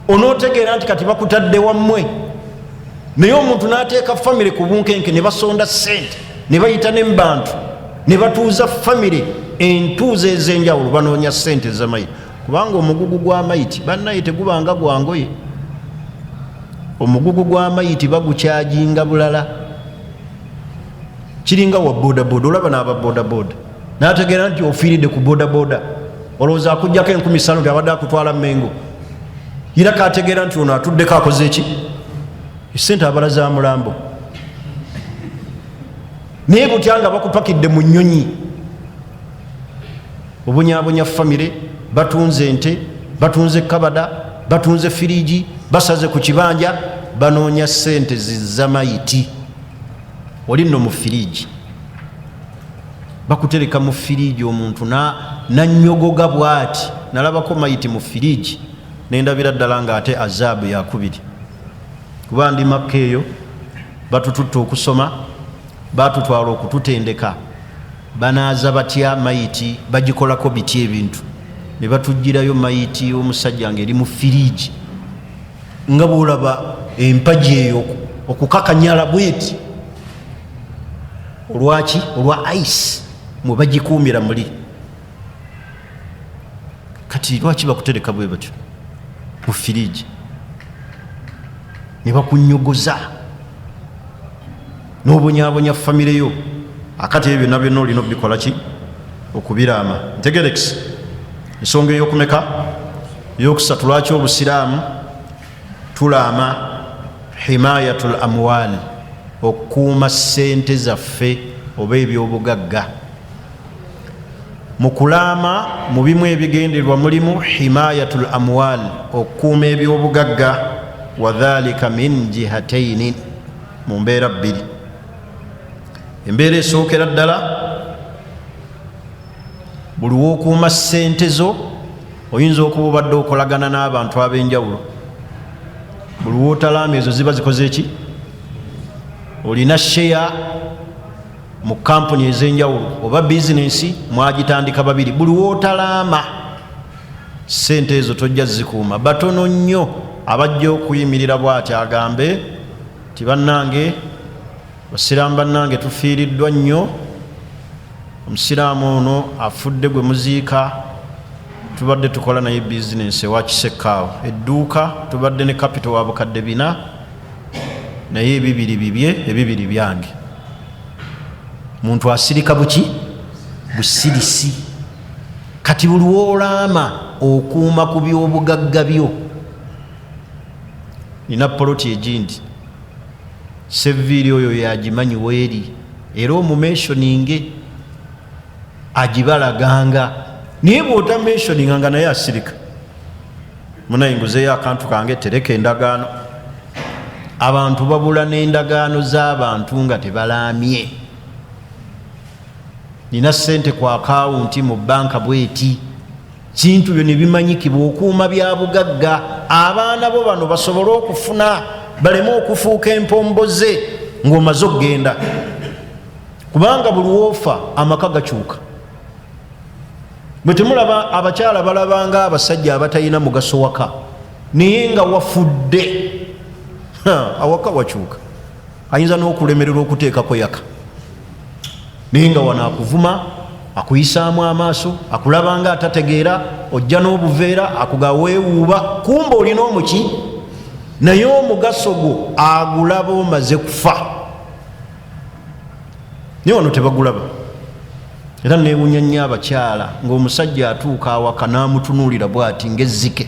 Speaker 3: onootegeera nti kati bakutadde wammwe. Naye omuntu n'ateeka famire ku bunkenke, ne basonda sente, ne bayita ne mubantu, ne batuuza famire entuuza ez'enjawulo, banoonya sente z'amayiti. Kubanga omugugu gw'amayiti, bannaye, tegubanga gwangoye. Omugugu gw'amayiti bagukyajinga bulala, kiringa wa bodaboda. Olaba n'aba bodaboda n'ategeera nti ofiiridde ku bodaboda, olowooza akugjako 5000 nti abadde akutwala Mengo? Era kategeera nti ono atuddeko akoze eki, esente abala za mulambo. Naye butya nga bakupakidde mu nnyonyi, obunyabunya famire, batunze ente, batunze kabada, batunze firiji, basaze ku kibanja, banoonya sente zizamayiti. Oli nno mu firiji, bakutereka mu firiji, omuntu nanyogoga bwati. Nalabako mayiti mu firiji, nendabira ddala nga ate azaabu yakubiri. Kuba ndi Makka eyo, batututta okusoma, batutwala okututendeka banaaza batya mayiti, bagikolako biti ebintu. Ne batugirayo mayiti omusajja nga eri mu firiji, nga bwolaba empagi eyo okukakanyala bweti. Olwaki? Olwa ice mwe bagikuumira muli. Kati lwaki bakutereka bwe batyo mu firiji ne bakunyogoza n'obonyabonya famire yo? Akati ebyo byonna byonna olina obikola ki? Okubiraama. Ntegerekisi ensonga eyokumeka? Eyokusatu. Lwaki obusiraamu tulaama? Himayatul amwal, okukuuma sente zaffe oba ebyobugagga. Mu kulaama, mu bimu ebigenderwa mulimu himayatul amwal, okukuuma ebyobugagga. Wadhalika min jihataini, mu mbeera bbiri. Embeera esookera ddala, buli wokuuma sente zo, oyinza okuba obadde okolagana n'abantu ab'enjawulo. Buli wootalaama, ezo ziba zikoze ki? Olina sheya mu kampuni ez'enjawulo oba bizinensi mwagitandika babiri. Buli wootalaama, sente ezo tojja zikuuma. Batono nnyo abajja okuyimirira bwati agambe ti, "Bannange basiraamu, bannange, tufiiriddwa nnyo, omusiraamu ono afudde gwe muziika, tubadde tukola naye bizinensi ewa Kisekkaawo, edduuka, tubadde ne capital wa 4,000, naye ebibiri bibye, ebibiri byange." Muntu asirika buki? Busirisi. Kati buli woolaama, okuuma ku byobugagga byo. Nina poloti egindi, seviiri oyo yagimanyi weeri, era omumentioninge agibalaganga. Naye bwotamentioninga nga naye asirika, "Munaye, nguzeyo akantu kange, tereka endagaano." Abantu babula n'endagaano z'abantu nga tebalaamye. Nina sente ku akawunti mu banka bweti, kintu byo nebimanyikibwa. Okuuma byabugagga, abaana bo bano basobole okufuna, baleme okufuuka empomboze ng'omaze okugenda. Kubanga buli woofa, amaka gakyuka. Bwe temulaba abakyala balabanga abasajja abatalina mugaso waka, naye nga wafudde, awaka wakyuka. Ayinza n'okulemererwa okuteekako yaka, naye nga wano akuvuma, akuyisaamu amaaso, akulabanga atategeera. Ojja n'obuveera, akugaweewuuba, kumba olina omuki, naye omugaso gwo agulaba omaze kufa. Naye wano tebagulaba. Era newunya nnyo abakyala ng'omusajja atuuka awaka n'amutunuulira bw'ati ng'ezzike,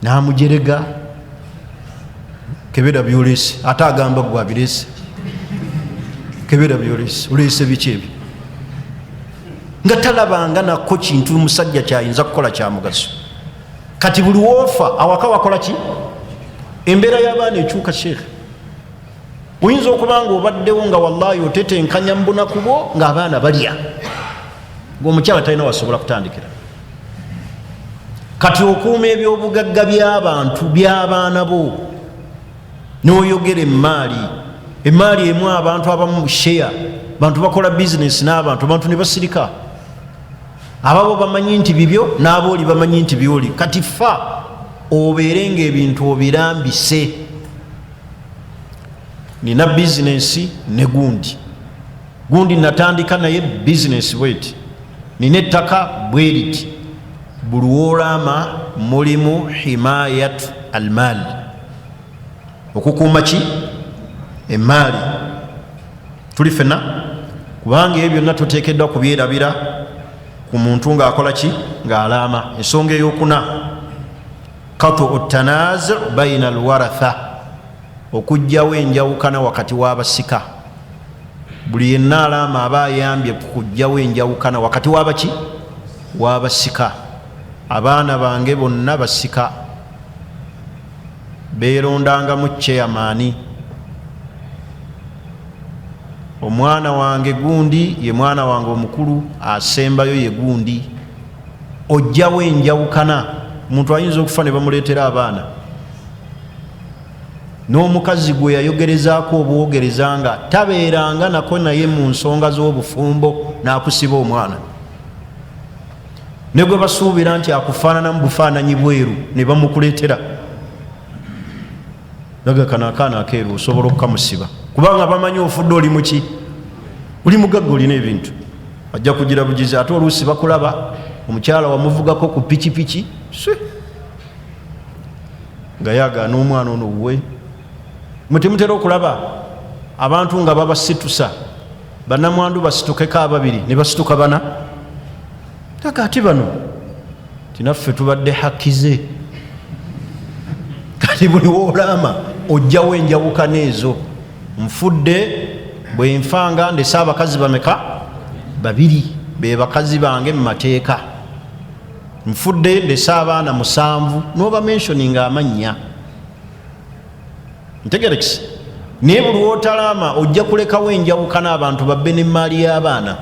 Speaker 3: n'amujerega, "Kebera byolese." Ate agamba, "Gwe abirese, kebera byolese, oleese biki ebyo?" Nga talabanga nako kintu musajja kyayinza kukola kyamugaso. Kati buli woofa awaka wakola ki? Embeera y'abaana ekyuka. Sheekhe, oyinza okuba nga obaddewo nga wallahi otetenkanya mu bunaku bwo, ng'abaana balya, ng'omukyala talina wasobola kutandikira. Kati okuuma ebyobugagga by'abantu, by'abaana bo, n'oyogera emaali, emaali emu abantu abamu sheya, bantu bakola bizinesi n'abantu, abantu ne basirika. Ababo bamanyi nti bibyo, n'abooli bamanyi nti byoli. Kati fa obeere ng'ebintu obirambise. Nina bizinesi ne gundi, gundi natandika naye bizinesi bweti, nina ettaka bweriti. Buli woolaama mulimu himayat almaal, okukuuma ki? Emaali. Tuli fena, kubanga ebyo byonna toteekeddwa kubyerabira ku muntu ng'akola ki? Ng'alaama. Ensonga eyokuna, katu tanazi baina alwaratha, okugjawo enjawukana wakati w'abasika. Buli yenna alaama aba ayambye ku kugjawo enjawukana wakati w'abaki? W'abasika. Abaana bange bonna basika, beerondangamu chairman. Omwana wange gundi ye mwana wange omukulu, asembayo ye gundi. Ojjawo enjawukana. Omuntu ayinza okufa ne bamuleetera abaana n'omukazi gwe yayogerezaako obwogereza nga tabeeranga nako naye mu nsonga z'obufumbo, n'akusiba omwana ne gwe basuubira nti akufaananamu bufaananyi bweru, ne bamukuleetera naga kano akaana akeeru osobola okukamusiba, kubanga bamanyi ofudde oli muki? Oli mugagga, olina ebintu, ajja kugira bugizi. Ate oluusi bakulaba omukyala wamuvugako ku pikipiki nga yagaana omwana ono wuwe. Mwe temutera okulaba abantu nga babasitusa, banamwandu basitukeko ababiri ne basituka bana, taka ati bano tinaffe tubadde hakize. Kati buli woolaama ojjawo enjawukana ezo. Nfudde, bwe nfanga ndese abakazi bameka? Babiri, be bakazi bange mu mateeka. Nfudde ndese abaana 7, noba mentioninga amannya. Ntegerekisi? Naye buli wotalaama ojja kulekawo enjawukana, abantu babbe n'emaali y'abaana.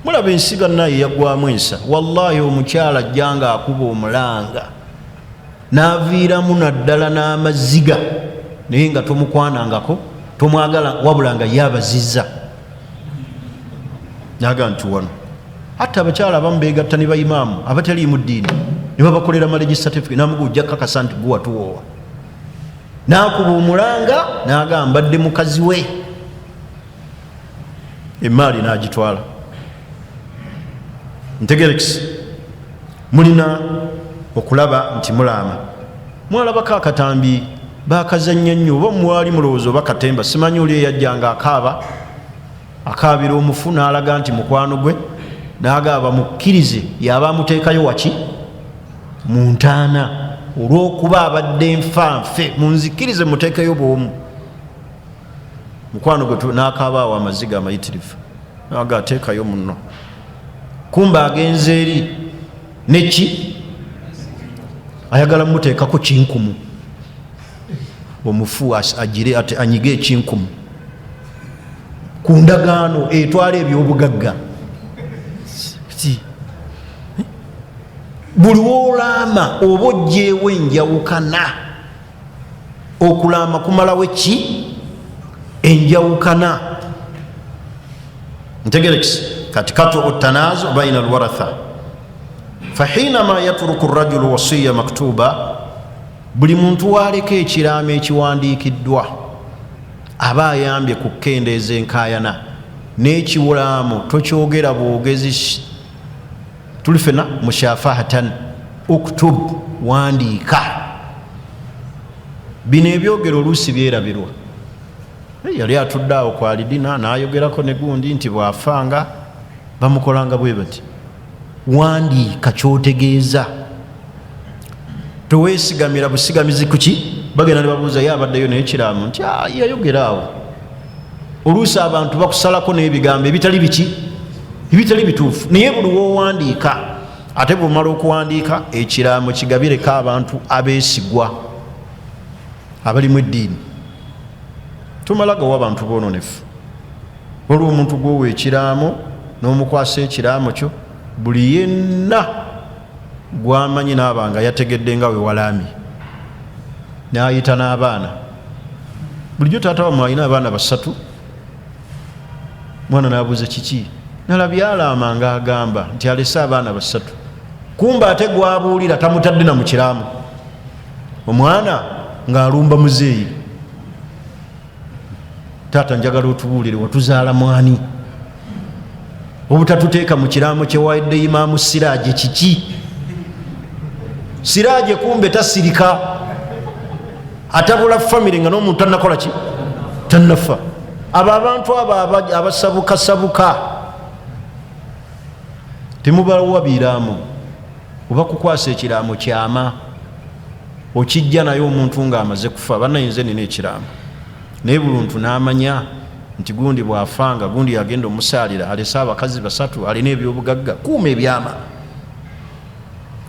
Speaker 3: Mulaba ensi bannaye yaggwamu ensa. Wallahi, omukyala ajja nga akuba omulanga n'aviiramu naddala n'amaziga, naye nga tomukwanangako, tomwagala, wabula nga ye abazizza naga nti wano. Hatta abakyala abamu begatta ne baimaamu abataliimu ddiini ne babakolera marriage certificate, namuga ojja kakasa nti guwa tuwoowa, nakuba omulanga nagamba mbadde mukazi we, emaali nagitwala. Ntegerekisi? Mulina okulaba nti mulaama. Mwalabako akatambi bakazanya nnyo, oba mwali mulowooza oba katemba, simanyi. Oli eyajjanga akaaba, akaabira omufu, n'alaga nti mukwano gwe, n'agamba mukkirize yaba amuteekayo waki? Mu ntaana, olw'okuba abadde nfanfe, munzikirize muteekeyo bwomu mukwano gwe. N'akaaba awo amaziga amayitirivu, naga ateekayo muno, kumba agenze eri neki ayagala muteekako kinkumu, omufu agire anyige ekinkumu ku ndagaano etwala ebyobugagga. Buli woolaama oba ogyewo enjawukana. Okulaama kumalawo ki? Enjawukana. Ntegerekisi? Kati katu tanazu baina alwaratha, fahinama yatruku rajulu wasiya maktuba, buli muntu waleka ekiraamo ekiwandiikiddwa aba ayambye ku kukendeeza enkayana. N'ekiwulaamo tokyogera bwogezi, tuli fena mushafahatan, uktub, wandiika. Bino ebyogero oluusi byerabirwa. Yali atudde awo ku alidina n'ayogerako ne gundi nti bw'afanga bamukolanga bwe bati. Wandiika kyotegeeza, toweesigamira busigamizi kuki. Bagenda ne babuuza ye abaddeyo naye kiraamu nti yayogera awo. Oluusi abantu bakusalako n'ebigambo ebitali biki? Ebitali bituufu. Naye buli wowandiika. Ate bwomala okuwandiika ekiraamo, kigabireko abantu abeesigwa abalimu eddiini. Tumala gawa abantu boononefu. Waliwo omuntu gwowa ekiraamo n'omukwasa ekiraamo kyo, buli yenna gwamanyi naaba nga yategedde nga wewalaamye, n'ayita n'abaana. Bulijjo taata wamwe alina abaana 3. Mwana n'abuuza kiki, nalabyalaama nga agamba nti alese abaana 3, kumba ate gwabuulira tamutadde na mu kiraamo. Omwana ng'alumba muzeeyi, taata njagala otubuulire watuzaala mwani, obutatuteeka mu kiraamo kyewaidde Imaamu Siraaje kiki? Siraaje kumbe tasirika, atabula famire nga n'omuntu tannakola ki, tannafa. Abo abantu abo abasabukasabuka temubawa biraamo. Oba kukwasa ekiraamo kyama, okijja naye omuntu ng'amaze kufa. Bannayinze nina ekiraamo, naye buluntu n'amanya nti gundi bw'afanga gundi yagenda omusaalira, alese abakazi 3, alina ebyobugagga. Kuuma ebyama.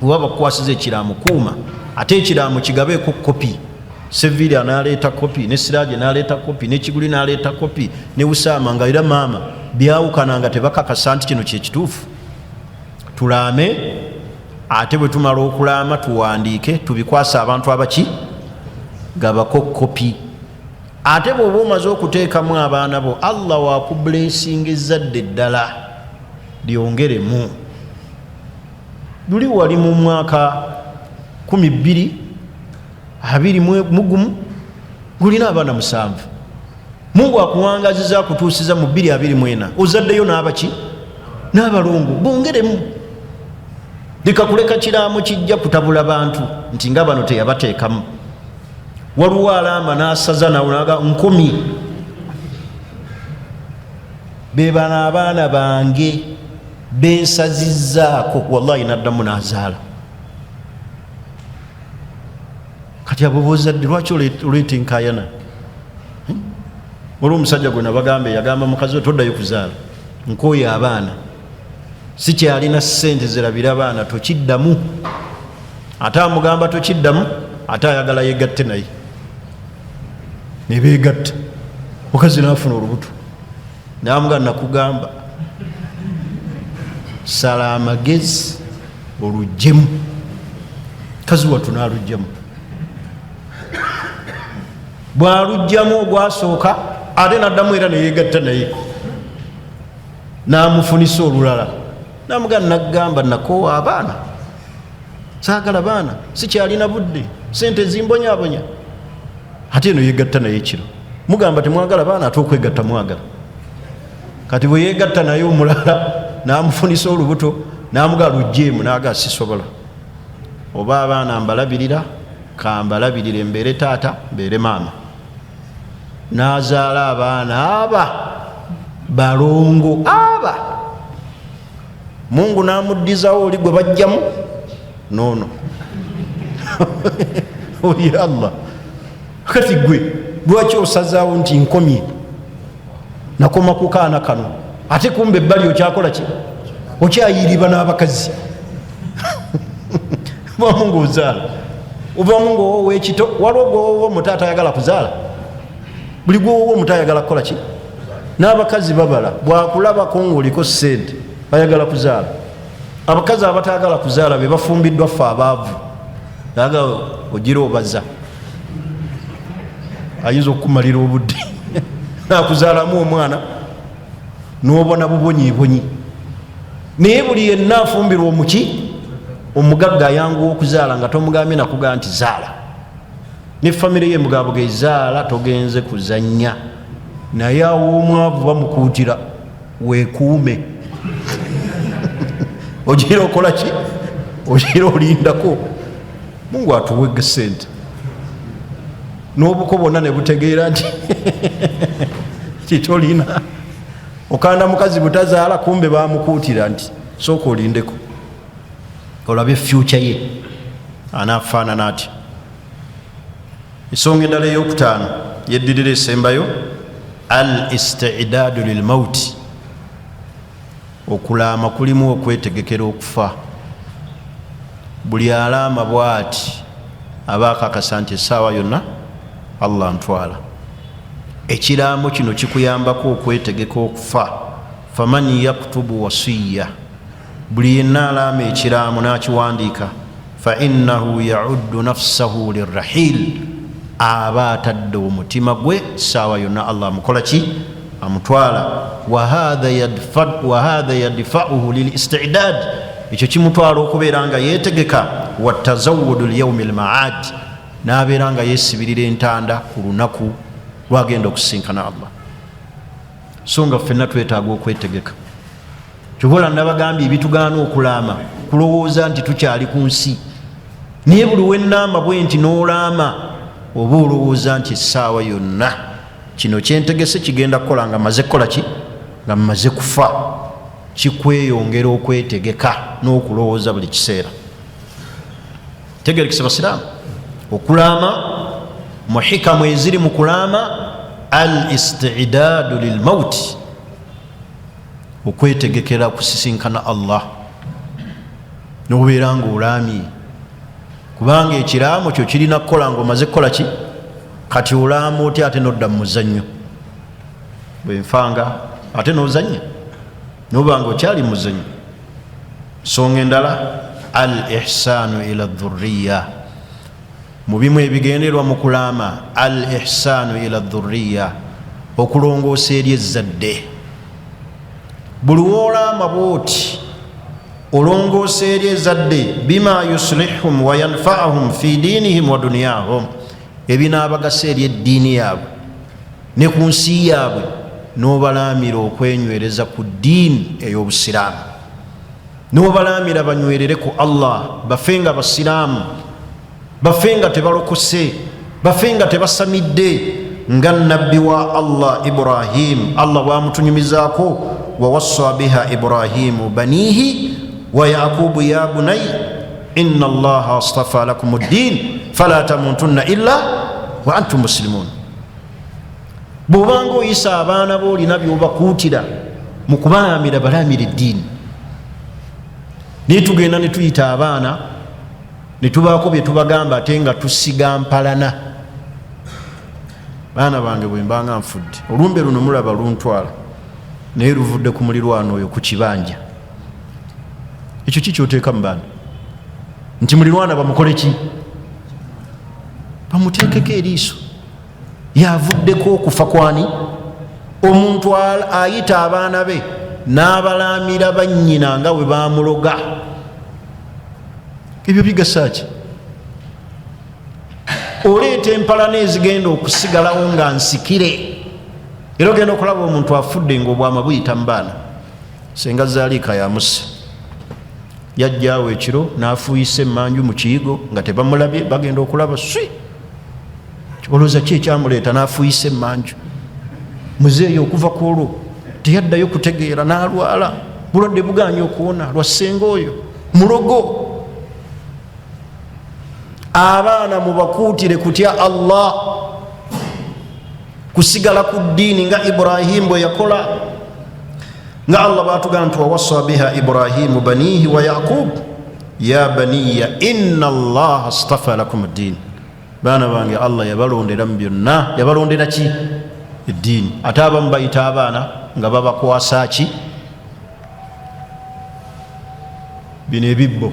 Speaker 3: Oba bakukwasiza ekiraamo, kuuma. Ate ekiraamo kigabeeko kopi. Seviiri analeeta kopi, ne Siraaje n'aleeta kopi, ne Kiguli n'aleeta kopi, ne Usaama, nga era maama byawukana nga tebakakasa nti kino kyekituufu. Tulaame, ate bwe tumala okulaama tuwandiike, tubikwase abantu abaki gabako kopi. Ate bw'oba omaze okuteekamu abaana bo, Allah wakubulesinga ezzadde eddala lyongeremu. Luli wali mu mwaka 2021 gulina abaana 7. Mungu akuwangaziza akutuusiza mu 2024, ozaddeyo n'abaki n'abalongo, bongeremu. Leka kuleka kiraamo kijja kutabula bantu nti nga bano teyabateekamu. Waliwo alaama n'asaza nawe naga nkumi be bano abaana bange bensazizzaako, wallahi naddamu n'azaala. Kati abo bozadde lwaki oleeta enkayana? Waliwo omusajja gwe nabagamba yagamba mukazi we, toddayo kuzaala, nkooye abaana, sikyalina ssente zirabira baana, tokiddamu. Ate amugamba tokiddamu, ate ayagala yegatte naye, nebeegatta. Mukazi naafuna olubuto, namugamba nakugamba sala amagezi oluggyemu. Kazi wattu n'aluggyemu. Bw'alugyamu ogwasooka, ate n'addamu era neyegatta naye, n'amufunisa olulala, namugamba nagamba nakoowa abaana, saagala baana, sikyalina budde, sente zimbonyabonya. Ate eno yegatta naye kiro, mugamba temwagala baana, ate okwegatta mwagala. Kati bwe yegatta naye omulala n'amufunisa olubuto, n'amugaa lugjeemu, n'agaa sisobola, oba abaana mbalabirira, kambalabirire, mbeere taata mbeere maama. N'azaala abaana aba balongo aba, Mungu n'amuddizawo oli gwe bajjamu noono oli Allah. Kati gwe lwaki osazaawo nti nkomye, nakoma ku kaana kano, ate kumbe ebbali okyakola ki, okyayiriba n'abakazi? Obamu ngaozaala, obamu ngaowowa ekito. Waliwo gwowowa omuto atayagala kuzaala, buli gwowowa omuto ayagala kukola ki? N'abakazi babala, bwakulabako ngaoliko sente ayagala kuzaala. Abakazi abatagala kuzaala be bafumbiddwa ffe abaavu, aga ogira obaza, ayinza okukumalira obudde nakuzaalamu omwana n'obona bubonyebonyi. Naye buli yenna afumbirwa omuki omugagga ayanguwa okuzaala nga tomugambye nakugaa nti zaala, ne famire ye mugabo ezaala, togenze kuzanya. Naye aw'omwavu bamukuutira weekuume, ogira okola ki, ogira olindako. Mungu atuwege sente n'obuko bwonna ne butegeera nti titolina okanda mukazi butazaala, kumbe bamukuutira nti sooka olindeko olabe fyuca ye anaafaanana atya. Ensonga endala eyokutaano yeddirira esembayo, al istidaadu lilmauti. Okulaama kulimu okwetegekera okufa. Buli alaama bwati aba akakasa nti essaawa yonna Allah ntwala. Ekiraamo kino kikuyambako okwetegeka okufa. Faman yaktubu wasiya, buli yenna alaama ekiraamo n'akiwandiika, fa innahu yauddu nafsahu lirrahil, aba atadde omutima gwe saawa yonna Allah amukola ki? Amutwala. Wahadha yadfauhu lilistidad, ekyo kimutwala okubeera nga yetegeka. Watazawudu lyaumi lmaad, n'abeera nga yesibirira entanda ku lunaku lwagenda okusisinkana Allah. So nga ffenna twetaaga okwetegeka. Kyobola nabagambye ebitugaana okulaama kulowooza nti tukyali ku nsi, naye buli wenaama bwe nti n'olaama oba olowooza nti essaawa yonna kino kyentegese kigenda kukola nga maze kukola ki, nga mmaze kufa. Kikweyongera okwetegeka n'okulowooza buli kiseera. Tegerekese basiraamu, okulaama muhikamu eziri mu kulaama al istidaadu lilmauti, okwetegekera kusisinkana Allah nobeera nga olaamye, kubanga ekiraamo kyo kirina kukola nga omaze kukola ki. Kati olaama otya ate nodda mu muzannyo? Bwenfanga ate nozannya noba nga okyali muzannyo. Nsonga endala, al ihsanu ila dhurriya, mu bimu ebigenderwa mu kulaama, al ihsanu ila dhurriya, okulongoosa eri ezzadde. Buli woolaama bwoti olongoosa eri ezadde, bima yuslihum wa yanfaahum fi diinihim wa duniyahum, ebinaabagasa eri eddiini yaabwe ne ku nsi yaabwe, n'obalaamira okwenywereza ku ddiini ey'obusiraamu, n'obalaamira banywerere ku Allah, bafe nga basiraamu, bafe nga tebalokose, bafe nga tebasamidde, nga nabbi wa Allah Ibrahim, Allah bwamutunyumizaako, wawassa biha Ibrahimu banihi wa Yakubu ya bunay inna Allaha astafa lakum ddin fala tamutunna illa wa antum muslimun. Bwobanga oyisa abaana bo olina byobakuutira mu kubalamira, balamira eddiini. Naye tugenda ne tuyita abaana ne tubaako bye tubagamba ate nga tusiga mpalana. Baana bange, bwe mbanga nfudde, olumbe luno mulaba luntwala, naye luvudde ku mulirwano oyo ku kibanja. Ekyo ki kyoteeka mu baana nti mulirwana bamukole ki? Bamuteekeko eriiso. Yavuddeko okufa kwani? Omuntu ayita abaana be n'abalaamira bannyina nga bwe bamuloga, ebyo bigasa ki? Oleeta empalana ezigenda okusigalawo nga nsikire. Era ogenda okulaba omuntu afudde nga obwama buyita mu baana. Senga Zaliika yamusse, yajjaawo ekiro n'afuuyisa emmanju mu kiyigo nga tebamulabye, bagenda okulaba swi, olowooza ki ekyamuleeta n'afuuyisa emmanju? Muzeeyi okuva ku olwo teyaddayo kutegeera, n'alwala bulwadde buganye okuwona lwa ssenga oyo mulogo. Abaana mubakuutire kutya Allah, kusigala ku ddiini nga Ibrahimu bwe yakola, nga Allah bwatugamba nti wawassa biha Ibrahimu banihi wa Yaqub ya baniya inna Allaha astafa lakum ddiini. Baana bange, Allah yabalondera mu byonna, yabalondera ki? Eddiini. Ate abamu bayita abaana nga babakwasa ki? Bino ebibbo,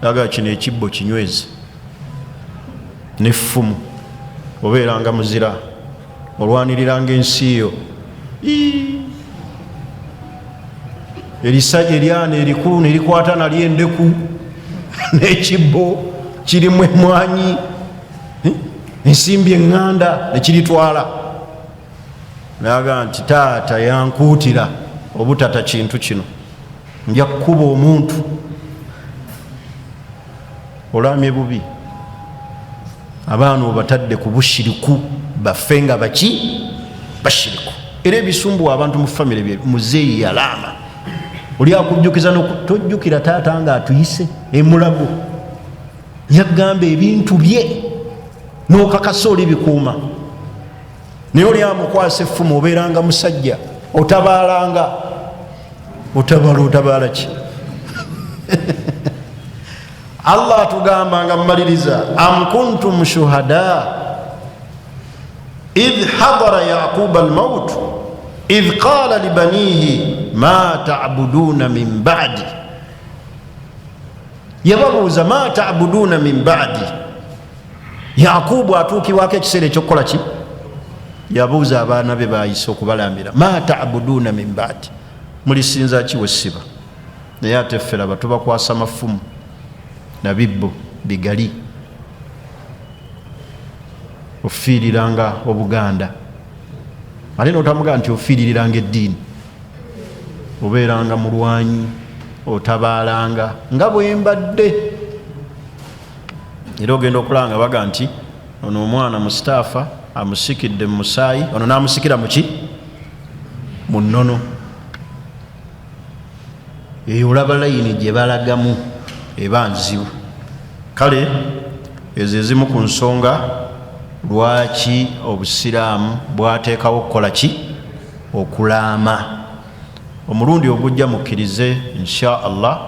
Speaker 3: aga kino ekibbo kinyweze neffumu, obeeranga muzira, olwaniriranga ensi yo. Erisajja eryana erikulu nerikwata nalyo endeku n'ekibbo kirimu emwanyi, ensimbi eŋŋanda, nekiritwala. Naga nti taata yankuutira obutata kintu kino, nja kukuba omuntu. Olamye bubi, abaana obatadde ku bushiriku, bafe nga baki? Bashiriku. Era ebisumbuwa abantu mu famire bye muzeeyi yalaama, oli akujjukiza, tojjukira taata nga atuyise emulago yagamba ebintu bye n'okakasa oli bikuuma, naye oli amukwasa effumu, obeeranga musajja, otabaalanga, otabaala, otabaala ki? Allah atugamba nga mmaliriza, am kuntum shuhada idh hadara Yaquba almaut idh qala libanihi ma tabuduna min badi. Yababuuza ma tabuduna min badi. Yakubu atuukibwako ekiseera ekyokukola ki? Yabuuza abaana be bayise okubalambira, ma tabuduna min badi, mulisinza ki wesiba? Naye ate ffe laba tubakwasa mafumu nabibbo bigali, ofiiriranga Obuganda, ate notamugaa nti ofiiririranga eddiini, obeeranga mulwanyi, otabaalanga nga bwembadde. Era ogenda okulaba nga baga nti ono omwana Mustaafa amusikidde mu musaayi, ono n'amusikira muki? Mu nnono. Eyo olaba layini gye balagamu eba nzibu. Kale ezo ezimu ku nsonga lwaki Obusiraamu bwateekawo okukola ki? Okulaama. Omulundi ogujja mukkirize insha Allah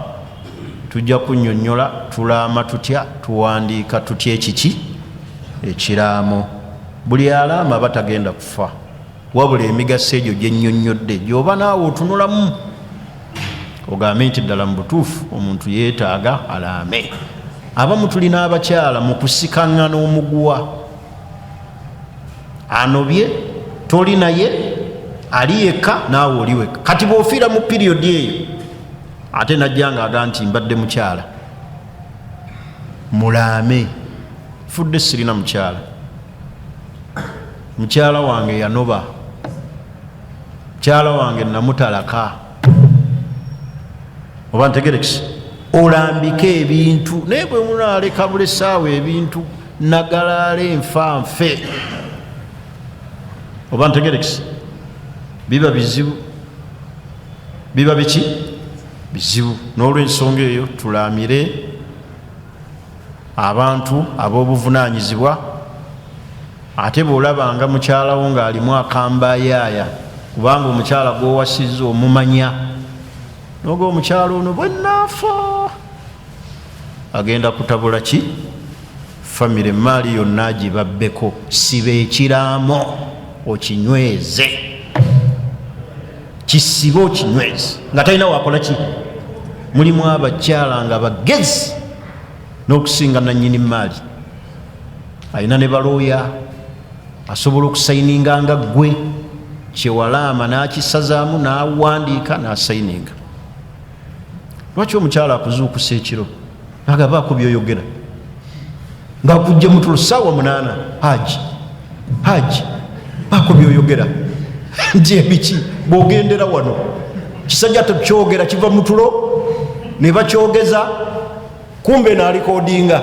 Speaker 3: tujja kunnyonnyola tulaama tutya, tuwandiika tutya ekiki ekiraamo. Buli alaama aba tagenda kufa, wabula emigaso egyo gyennyonnyodde gyoba naawe otunulamu ogambe nti ddala mu butuufu omuntu yeetaaga alaame. Abamu tulina abakyala mu kusikaŋŋana omuguwa, anobye toli naye, ali yekka naawe oli wekka. Kati bw'ofiira mu piriyodi eyo, ate najja nga aga nti mbadde mukyala mulaame, fudde sirina mukyala, mukyala wange yanoba, mukyala wange namutalaka. Oba ntegerekisi olambike ebintu, naye bwe munaleka bulesaawo ebintu nagalaala enfa nfe. Oba ntegerekisi biba bizibu, biba biki bizibu. N'olwensonga eyo tulamire abantu ab'obuvunanyizibwa. Ate bw'olabanga mukyalawo ng'alimu akambayaaya, kubanga omukyala gw'owasizza omumanya, noga omukyala ono bwenaafa agenda kutabula ki famire, emaali yonna agibabbeko, siba ekiraamo okinyweze, kisibe okinyweze nga talina wakola ki. Mulimu abakyala nga bagezi n'okusinga nanyini maali, alina ne balooya, asobola okusayininga nga ggwe kyewalaama n'akisazaamu n'awandiika n'asayininga. Lwaki omukyala akuzuukusa ekiro nagabaako byoyogera ngaakujja mutulo saawa 8? Haji, haji, baako byoyogera. Nti ebiki? Bwogendera wano kisajja tekyogera, kiva mutulo ne bakyogeza, kumbe nalikodinga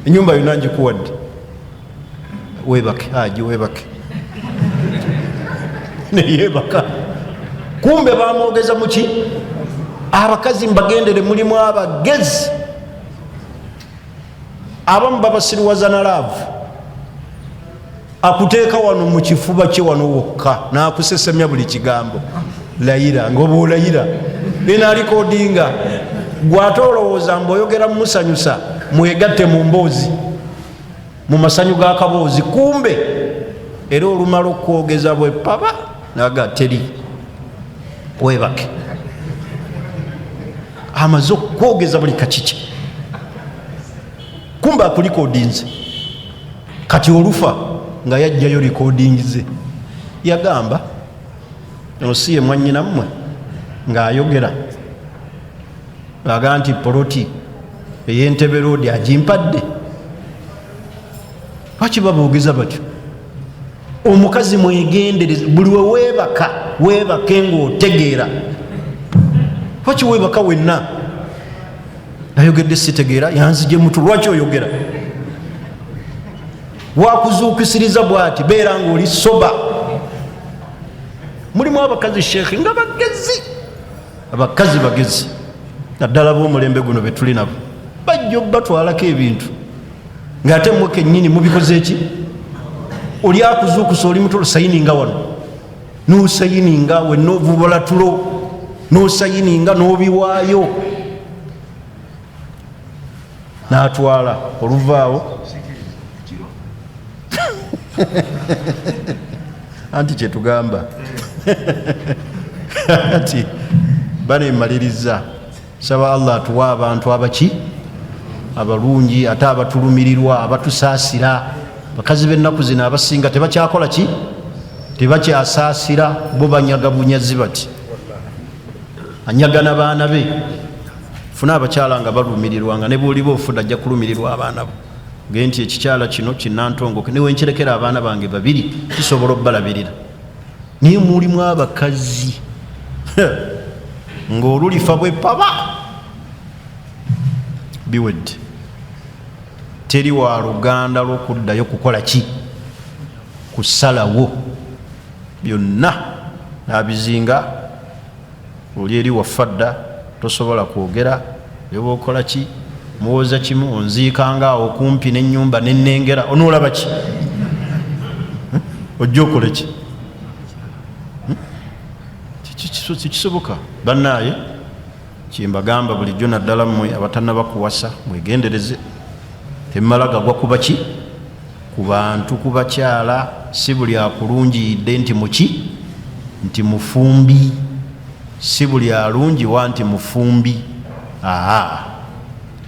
Speaker 3: enyumba yonna ngikuwadde, webake haji, webake. Neyebaka, kumbe bamwogeza muki. Abakazi mbagendere, mulimu abagezi, abamu babasiriwaza na love, akuteeka wano mu kifuba kye wano wokka nakusesemya buli kigambo, layira ngaoba olayira nenalikodinga. Gwate olowooza mbu oyogera mumusanyusa, mwegatte mu mboozi, mu masanyu g'akaboozi, kumbe era olumala okwogeza bwe paba naga teri webake, amaze okwogeza buli kakiki, kumbe akulikodinze. Kati olufa nga yajjayo recording ze, yagamba osi ye mwanyina mmwe ng'ayogera aga nti poloti ey'Entebe Road agimpadde. Lwaki baboogeza batyo? Omukazi mwegendereze, buli we weebaka weebake ng'otegeera. Lwaki weebaka wenna nayogedde sitegeera, yanzije mutu? Lwaki oyogera? Wakuzuukisiriza bwati, beera ngaoli soba. Mulimu abakazi sheekhi nga bagezi, abakazi bagezi naddala b'omulembe guno betuli nabo, bajja obatwalako ebintu ngaate mmwe kennyini mubikoze eki. Oli akuzuukusa oli mutulo, sayininga wano, nosayininga wenna ovubula tulo, nosayininga nobiwaayo. N'atwala oluvaawo anti kyetugamba nti banemaliriza. Saba Allah atuwa abantu abaki abalungi ate abatulumirirwa, abatusaasira. Bakazi b'ennaku zino abasinga tebakyakola ki, tebakyasaasira, bo banyaga bunyazi bati, anyaga na baana be. Funa abakyala nga balumirirwa, nga ne bwoliba ofudde ajja kulumirirwa abaana bo. Ge nti ekikyala kino kinantongoke, newenkirekera abaana bange babiri kisobola obbalabirira. Naye mulimu abakazi ng'olulifa bwepaba biwedde, teri wa luganda lwokuddayo kukola ki, kusalawo byonna nabizinga. Oli eri waffa dda, tosobola kwogera, yoba okola ki, muwoza kimu, onziikanga awo kumpi n'ennyumba nenengera, onoolaba ki, ojja okole ki? Kisoboka bannaaye. Kyembagamba bulijjo, naddala mmwe abatannaba kuwasa, mwegendereze, temmala gagwa kuba ki ku bantu, ku bakyala. Si buli akulungiyidde nti muki nti mufumbi, si buli alungiwa nti mufumbi. Aa,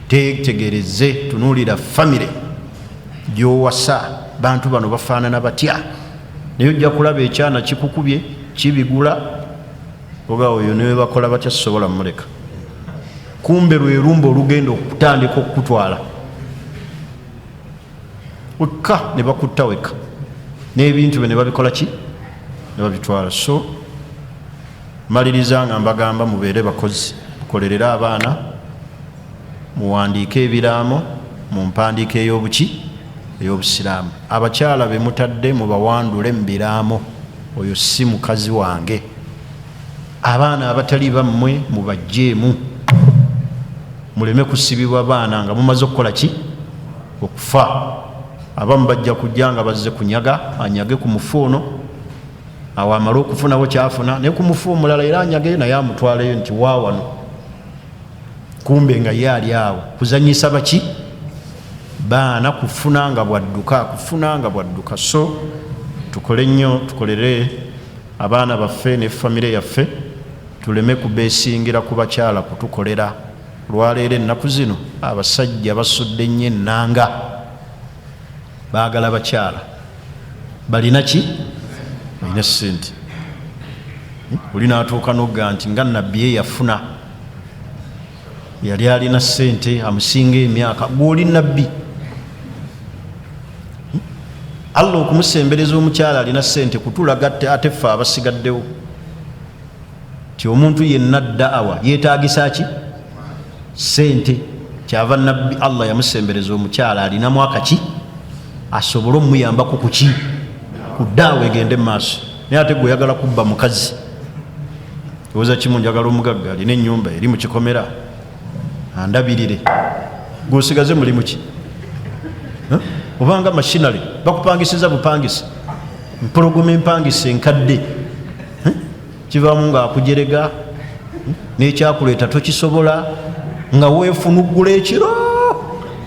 Speaker 3: tetegereze, tunuulira famire gyowasa, bantu bano bafaanana batya. Naye ojja kulaba ekyana kikukubye kibigula, oga oyo newebakola batya sisobola mumuleka. Kumbe lwerumba olugenda okutandika okukutwala wekka, ne bakutta wekka n'ebintu bye ne babikola ki, ne babitwala. So maliriza nga mbagamba mubeere bakozi, mukolerere abaana, muwandiike ebiraamo mu mpandiika ey'obuki ey'obusiraamu. Abakyala be mutadde mubawandule mu biraamo, oyo si mukazi wange. Abaana abatali bammwe mubajjeemu, muleme kusibibwa baana nga mumaze okukola ki, okufa. Abamu bajja kujja nga bazze kunyaga, anyage ku mufu ono, awo amale okufunawo kyafuna, naye ku mufu omulala era anyage naye amutwaleyo nti waawano, kumbe nga ye ali awo kuzanyisa baki baana, kufuna nga bwadduka, kufuna nga bwadduka. So tukole nnyo, tukolere abaana baffe ne famire yaffe, tuleme kubeesingira ku bakyala kutukolera. Lwaleero ennaku zino abasajja basudde nnyo ennanga, baagala bakyala balina ki, balina ssente. Oli n'atuuka n'ogga nti nga nabbi ye yafuna, yali alina ssente, amusinga emyaka. Gw'oli nabbi, Allah okumusembereza omukyala alina ssente kutulaga ate ffe abasigaddewo ti omuntu yenna daawa yeetagisa ki, ssente. Kyava nabbi Allah yamusembereza omukyala alinamu akaki asobole omuyambako kuki, ku daawa egende mu maaso. Naye ate gwe oyagala kubba mukazi, owoza kimu, njagala omugagga alina ennyumba eri mu kikomera andabirire, gwosigaze mulimu ki? Obanga mashinale bakupangisiza bupangisa, mpologoma empangisa enkadde, kivaamu ng'akujerega n'ekyakuleeta tokisobola, nga weefunuggula ekiro,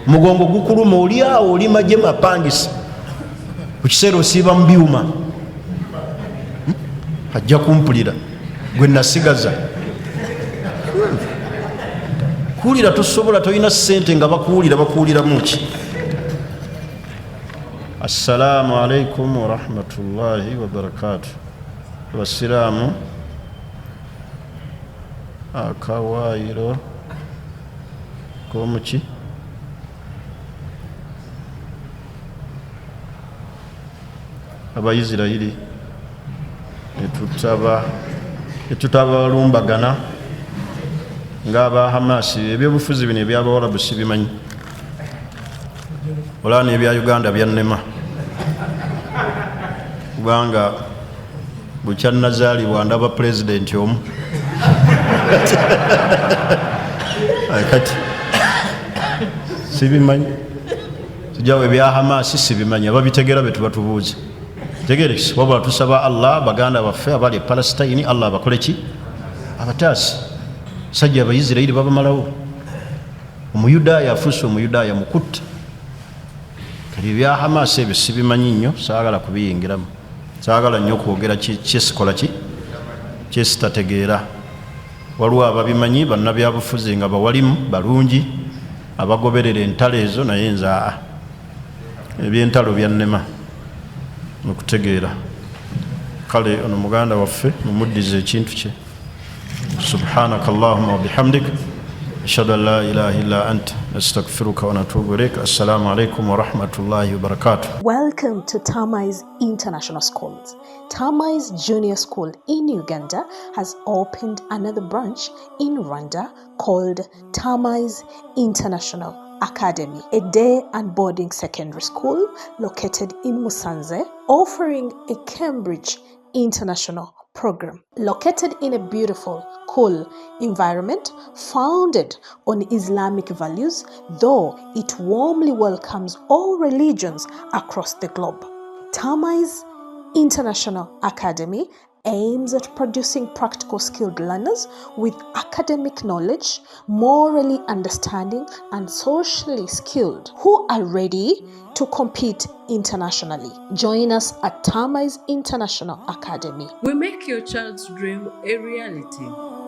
Speaker 3: mugongo gukuluma, oli awo oli magye mapangisa, ku kiseera osiiba mu byuma. Ajja kumpulira gwe nasigaza kuwulira, tosobola, tolina ssente, nga bakuwulira, bakuwuliramu ki? Assalaamu alaikum warahmatullahi wabarakatu. Abasiraamu akawaayiro k'omuki Abaisirairi netutabalumbagana ng'aba Hamasi. Ebyobufuzi bino ebyabawarabu sibimanyi, olaba n'ebya Uganda byannema, kubanga bukyanazaalibwa ndaba pulezidenti omu. Kati sibimanyi, tujawo ebya Hamasi sibimanyi, ababitegera betuba tubuuze tegerekisi. Wabula tusaba Allah baganda baffe abali e Palestine, Allah abakole ki, abataasi. Sajja Abaisirairi babamalawo. Omuyudaaya afuuse omuyudaaya mukutta. Kati ebya Hamas ebyo sibimanyi nnyo, saagala kubiyingiramu, saagala nnyo kwogera kyesikola ki kyesitategeera. Waliwo ababimanyi, bannabyabufuzi nga bawalimu balungi abagoberera entalo ezo, naye nze aa ebyentalo byannema okutegeera. Kale ono muganda waffe mumuddize ekintu kye. Subhanaka allahuma wabihamdik, ashhadu an la ilaha illa anta, nastaghfiruka wa natubu ilaik. Assalamu alaikum warahmatullahi wabarakatuh.
Speaker 4: Welcome to Tamai's International Schools. Tamai's Junior School in Uganda has opened another branch in Rwanda called Tamai's International Academy, a day and boarding secondary school located in Musanze, offering a Cambridge International program. Located in a beautiful, cool environment founded on Islamic values, though it warmly welcomes all religions across the globe. Tamai's International Academy aims at producing practical skilled learners with academic knowledge, morally understanding, and socially skilled who are ready to compete internationally. Join us at Tamai's International Academy.
Speaker 2: We make your child's dream a reality.